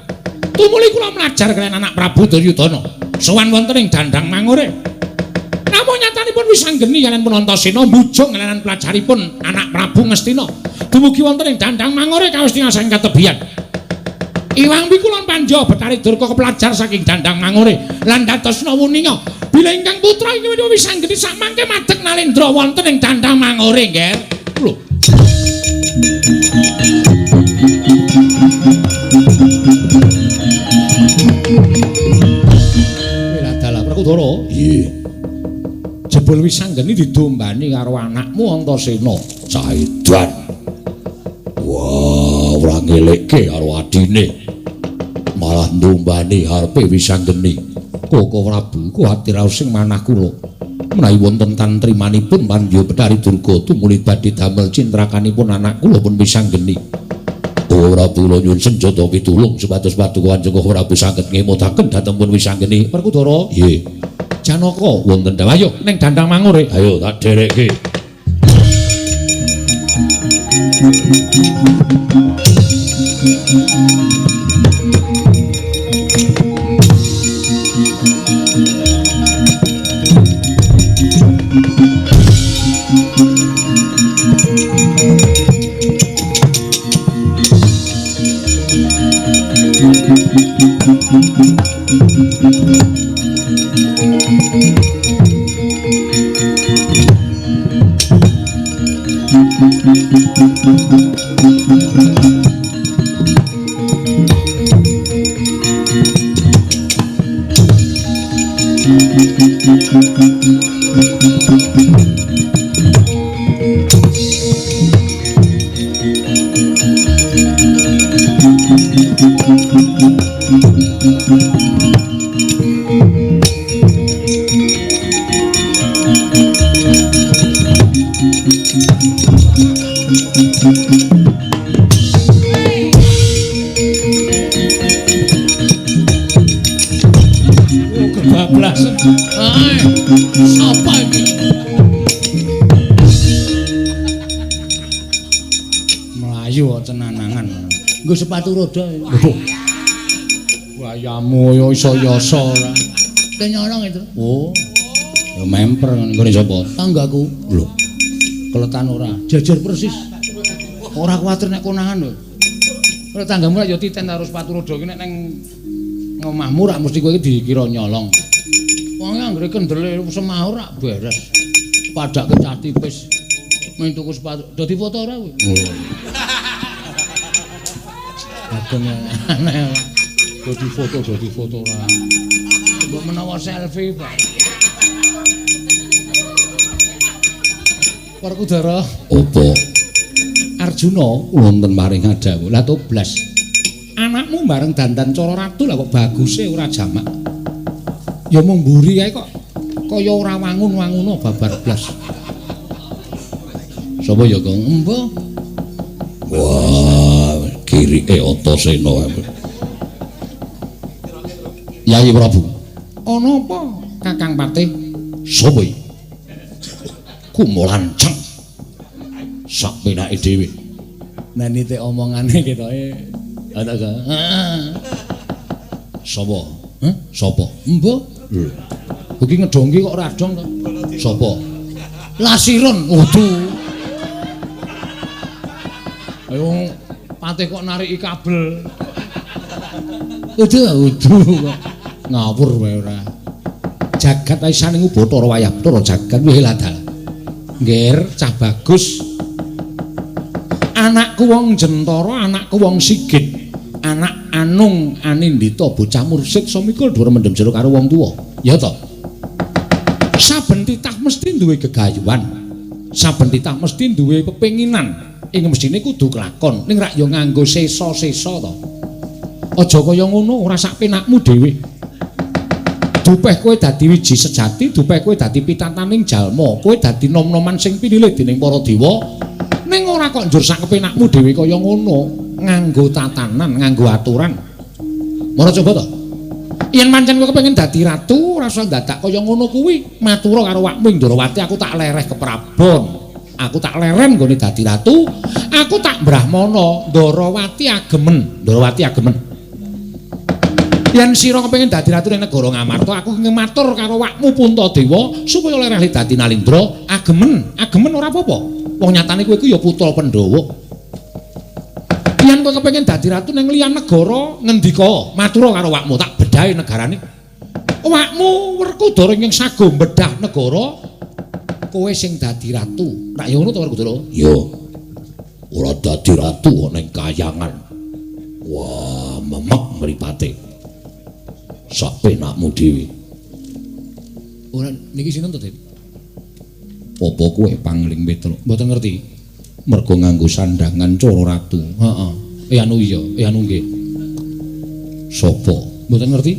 Tumuli kula mlajar kaliyan anak Prabu Duryudana. Sowan wonten ing Dandang Mangure. Namung nyatanipun wisanggeni kaliyan pun Antasena mbujung kaliyan pelajaripun anak Prabu Ngastina. Dumugi wonten ing Dandang Mangure kawis saking katebian. Iwang Wiku lan Panja Betari Durka kepelajar saking Dandang Mangure lan dadosna wuninga bilih ingkang putra inggih menika wisanggeni samangke madeg Nalendra wonten ing Dandang Mangure, Ngger. Lho. Dalah Werkudara. Nggih. Jebul wisanggeni didombani karo anakmu Antasena. Caidan. Wah, ora ngelekke karo adine. Malah ndombani arepe wisanggeni. Koko Prabu kuwatir sing manah kula. Menawi wonten tantrimanipun Pandya Betari Durga tumuli badhe damel cintrakanipun anak kula pun wisanggeni. Oh Prabu kula nyuwun senjata pitulung supados paduka Kanjeng Prabu saged ngemutaken dhateng pun wisanggeni. Werkudara. Nggih. Janaka wonten dawuh ayo ning Dandang Mangure. Ayo tak dherekke. Kebablasan. Ae, sapa iki? Mlayu cenanangan. Nggo sepatu roda. Lho. Wayamu ya iso yasa ora. Ki nyolong itu. Oh. Ya memper nggone sapa? Tanggaku. Lho. Keletan ora. Jejer persis. Ora kuwatir nek konangan lho. Ora tanggamu ya titen karo sepatu roda iki nek nang omahmu rak mesti kowe iki dikira nyolong. Wong anggere kendele semaur rak beres. Padake cah tipis. Main tuku sepatu. Do difoto ora kowe? Bageng aneh. Do difoto ora. Mbok menawa selfie, Pak. Werkudara. Apa? Arjuna wonten maring dawuh. Lah to blas. Anakmu bareng dandan cara ratu lah kok baguse ora jamak. Ya mung mburi kae kok kaya ora wangun-wanguna babar blas. Sapa ya, Kang? Embo. Wah, kirike Antasena. Yayi Prabu. Ana apa, Kakang Patih? Sapa iki? Kumulanceng. Sak penake dhewe. Nah nite omongane ketoke ana ka. Sapa? Hah? Sapa? Embo. Lho. Iki ngedongki kok ora dong to. Sapa? Lasiron. Waduh. Ayo Patih kok nariki kabel. Uduh, uduh kok ngawur wae ora. Jagat aisaning Bathara wayah Bathara jagat wih ladal. Ngger cah bagus. Anakku wong Jentara, anakku wong Sigit. Anak Anung Anindita bocah mursid samikul dhuwur mendem jero karo wong tuwa. Ya to. Saben titah mesti duwe gegayuhan. Saben titah mesti duwe pepenginan. Ing mestine kudu kelakon, ning rak ya nganggo sesa-sesa to. Aja kaya ngono, ora sak penakmu dhewe. Dupeh kowe dadi wiji sejati, dupeh kowe dadi pitataning jalma, kowe dadi nom-noman sing pinilih dening para dewa. Ning ora kok njur sak kepenakmu dhewe kaya ngono, nganggo tatanan, nganggo aturan. Mara coba to. Yen pancen kowe kepengin dadi ratu, ora usah dadak kaya ngono kuwi. Matura karo awakmu ing Ndrawati, aku tak lereh keprabon. Aku tak leren nggone dadi ratu, aku tak brahmana, Ndrawati agemen, Ndrawati agemen. Yen sira kepengin dadi ratu ning negara Ngamarta, aku ngematur karo awakmu Puntadewa supaya lereh dadi Nalindra, agemen, agemen ora apa-apa. Wong nyatane kowe iku ya putra Pandhawa. Yen kowe kepengin dadi ratu ning liyan negara, ngendika, matura karo awakmu, tak bedahi negarane. Awakmu Werkudara ingkang sago bedah negara, kowe sing dadi ratu. Rak ya ngono to Werkudara? Ya. Ora dadi ratu kok ning kayangan. Wah, memek mripate. Sak penakmu dhewe. Ora niki sinten to, Dik? Apa kowe Pangling Petruk? Mboten ngerti. Mergo nganggo sandangan cara ratu. Heeh. Anu iya, anu nggih. Sapa? Mboten ngerti.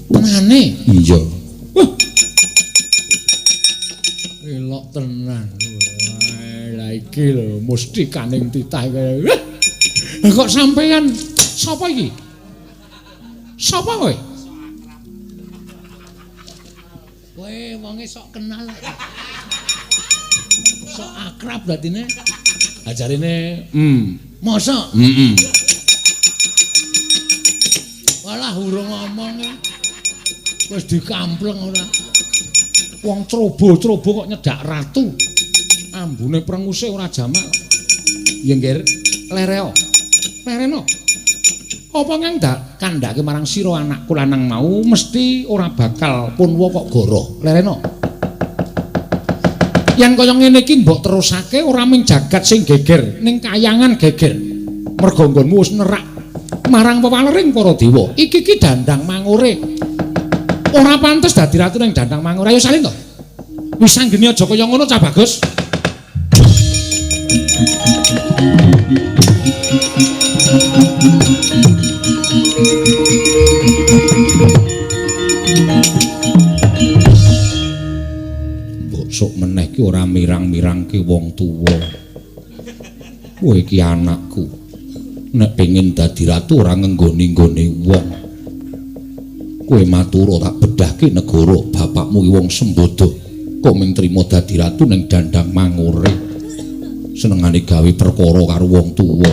Tenane? Iya. Wah. Elok tenan. Lah iki lho mustikaning titah iki. Kok sampeyan sapa iki? Sapa kowe? Kowe wonge sok kenal. Sok akrab berartine. Ajarine, mosok? Heeh. Walah urung ngomong. Wis dikampleng ora. Wong trobo-trobo kok nyedak ratu. Ambune prenguse ora jamak. Ya nggir, lereo. Lereno. Apa ngang kandhake marang sira anakku lanang mau mesti ora bakal punwa kok goroh. Lereno. Yen kaya ngene iki mbok terusake ora mung jagat sing geger, ning kayangan geger. Mergo nggonmu wis nerak marang wewalering para dewa. Iki ki dandang mangure. Ora pantes dadi ratu ning dandang mangure. Ayo salin to. Wis anggene aja kaya ngono Cah Bagus. Mbok sok meneh ki ora mirang-mirangke wong tuwa. Kowe iki anakku. Nek pengin dadi ratu ora ngenggoni-nggone wong. Kowe matura tak bedhahke negara bapakmu ki wong sembodo. Kok mung trima dadi ratu ning dandang mangure. Senengane gawe perkara karo wong tuwa.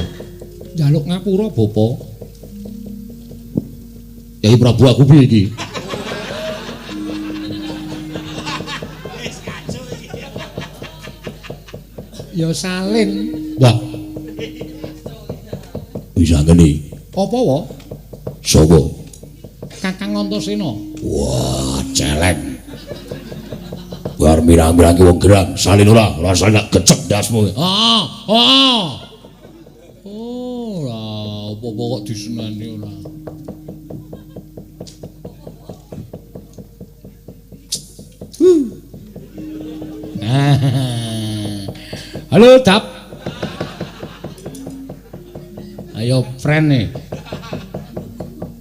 Njaluk ngapura, Bapak. Kyai Prabu aku piye iki? Ya salin. Wah. Wis ngene. Apa wa? Sapa? Kakang Antasena. Wah, celeng. Bar mirang-mirangi wong gerang, salin ora, ora salin tak gecek ndasmu. Heeh, heeh. Oh, ora apa-apa kok diseneni ora. Halo, Dap. Ayo friend nih.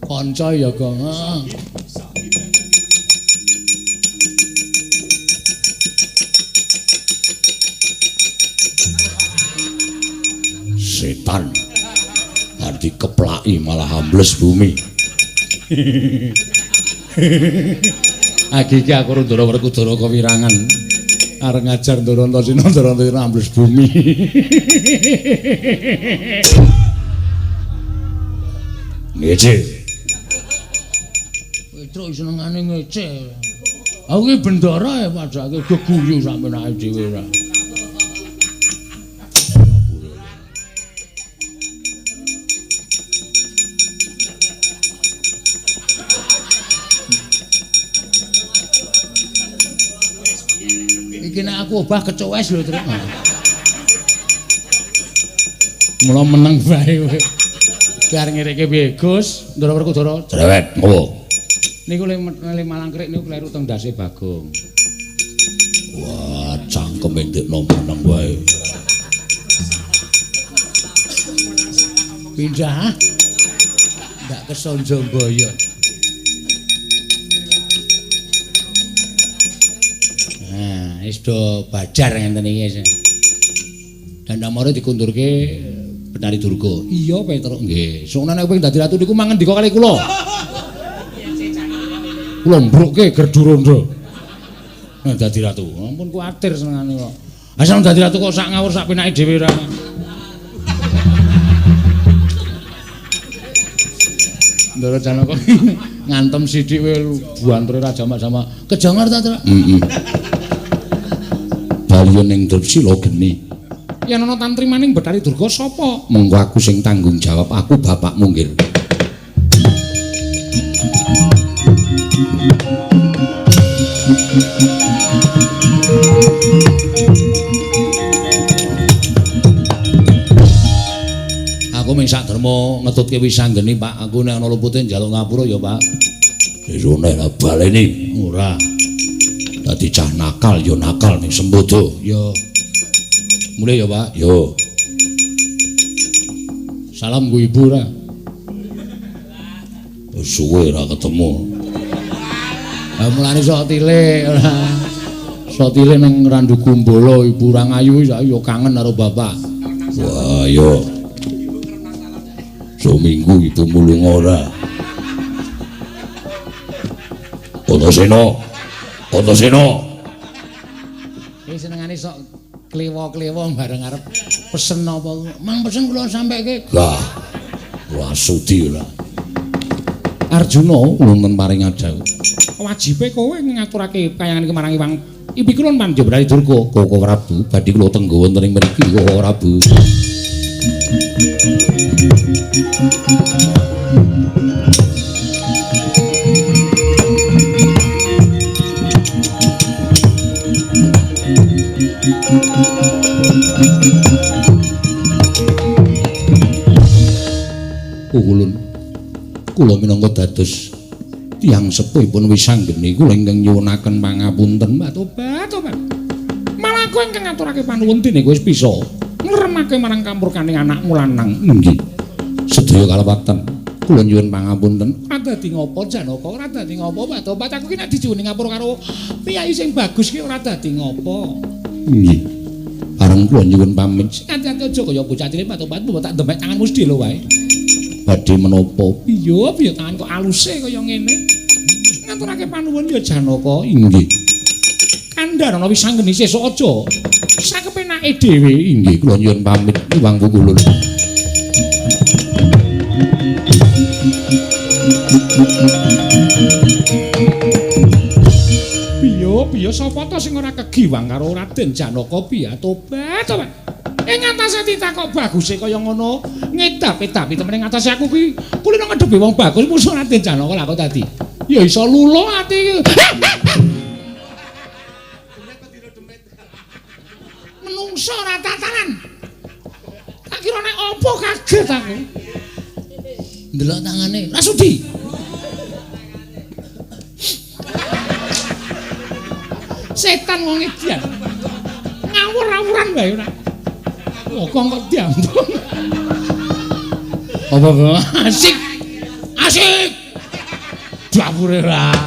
Kanca ya, Gong. Setan. Arep dikeplaki malah ambles bumi. Agi iki aku Ndara Werkudara kewirangan. Arep ngajar Ndara Antasena, Ndara Antasena ambles bumi. Ngece. Petruk senengane ngece. Aku iki bendara ya padake geguyu sampe penake dhewe ora. Iki nek aku obah kecowes lho, Truk. Mula meneng bae kowe. Biar ngirike piye, Gus? Ndara Werkudara. Cerewet, ngopo? Niku le malangkrik niku kleru teng ndase Bagong. Wah, cangkeme ndekno meneng wae. Pindah. Ndak kesonjo mboyo. Nah, wis do bajar ngenten iki. Dandamara dikundurke Betari Durga. Iya, Petruk nggih. Suknane kowe dadi ratu niku mangendika kali kula. Kula mbrukke gerdu rondo. Nek dadi ratu, ampun kuwatir senengane kok. Asal dadi ratu kok sak ngawur sak penake dhewe ora. Ndara Janaka ngantem sithik wae buanture ra jamak-jamak. Kejangar ta, Trak? Heeh. Baliyo ning Drepsila geni. Yen ana tantri maning Betari Durga sapa? Mengko aku sing tanggung jawab, aku bapakmu nggir. Aku mung sak derma ngetutke wisanggeni, Pak. Aku nek ana lupute njaluk ngapura ya, Pak. Sesune ra baleni. Ora. Dadi cah nakal ya nakal ning sembodo. Ya. Mulih ya, Pak. Yo. Salam ku ibu ora. Suwe ora ketemu. Lah mulane sok tilik ora. Sok tilik ning Randu Gumbala ibu ora ngayu saiki ya kangen karo bapak. Wah, yo. Seminggu ibumu lunga ora? Antasena. Antasena. Iki senengane sok klewo-klewo bareng arep pesen apa. Mang pesen kula sampeke. Lah. Ora sudi ora. Arjuna wonten paring adhawuh. Wajibe kowe ngaturake kayangan iki marang Iwang Ibi kula Pandya Betari Durga. Koko Prabu badhe kula tenggo wonten ing mriki Koko Prabu. Kukulun kula minangka dados tiyang sepuhipun wisanggeni kula ingkang nyuwunaken pangapunten. Mbak tobat tobat. Malah kowe ingkang ngaturake panuwun dene kowe wis bisa ngremake marang kampurkane anakmu lanang. Nggih. Sedaya kalepatan kula nyuwun pangapunten. Ora dadi ngopo Janaka, ora dadi ngopo Mbak tobat. Aku ki nek dijuwuni ngapura karo piyai sing bagus ki ora dadi ngopo. Nggih. Bareng kula nyuwun pamit. Sing ati-ati aja kaya bocah cilik Mbak tobat, mbok tak demek tanganmu sedhela wae. Badhe menapa? Piye piye tangan kok aluse kaya ngene. Ngaturake panuwun ya Janaka. Inggih. Kandhana wisanggeni sesuk aja sakepenake dhewe. Inggih, kula nyuwun pamit Iwang Pukulun. Piye piye sapa ta sing ora kegiwang karo Raden Janaka piye tobat tobat. Ing atase titah kok baguse kaya ngono, ngedap-edapi temen ing atase aku kuwi kulino ngedepi wong bagus musuh Raden Janaka lah kok dadi. Ya iso lulo ati iki. Menungso ora tatanan. Tak kira nek apa kaget aku. Ndelok tangane, ora sudi. Setan wong edian. Ngawur-awuran wae ora. Kok kok diambung. Apa kok asik. Asik. Dapure ra.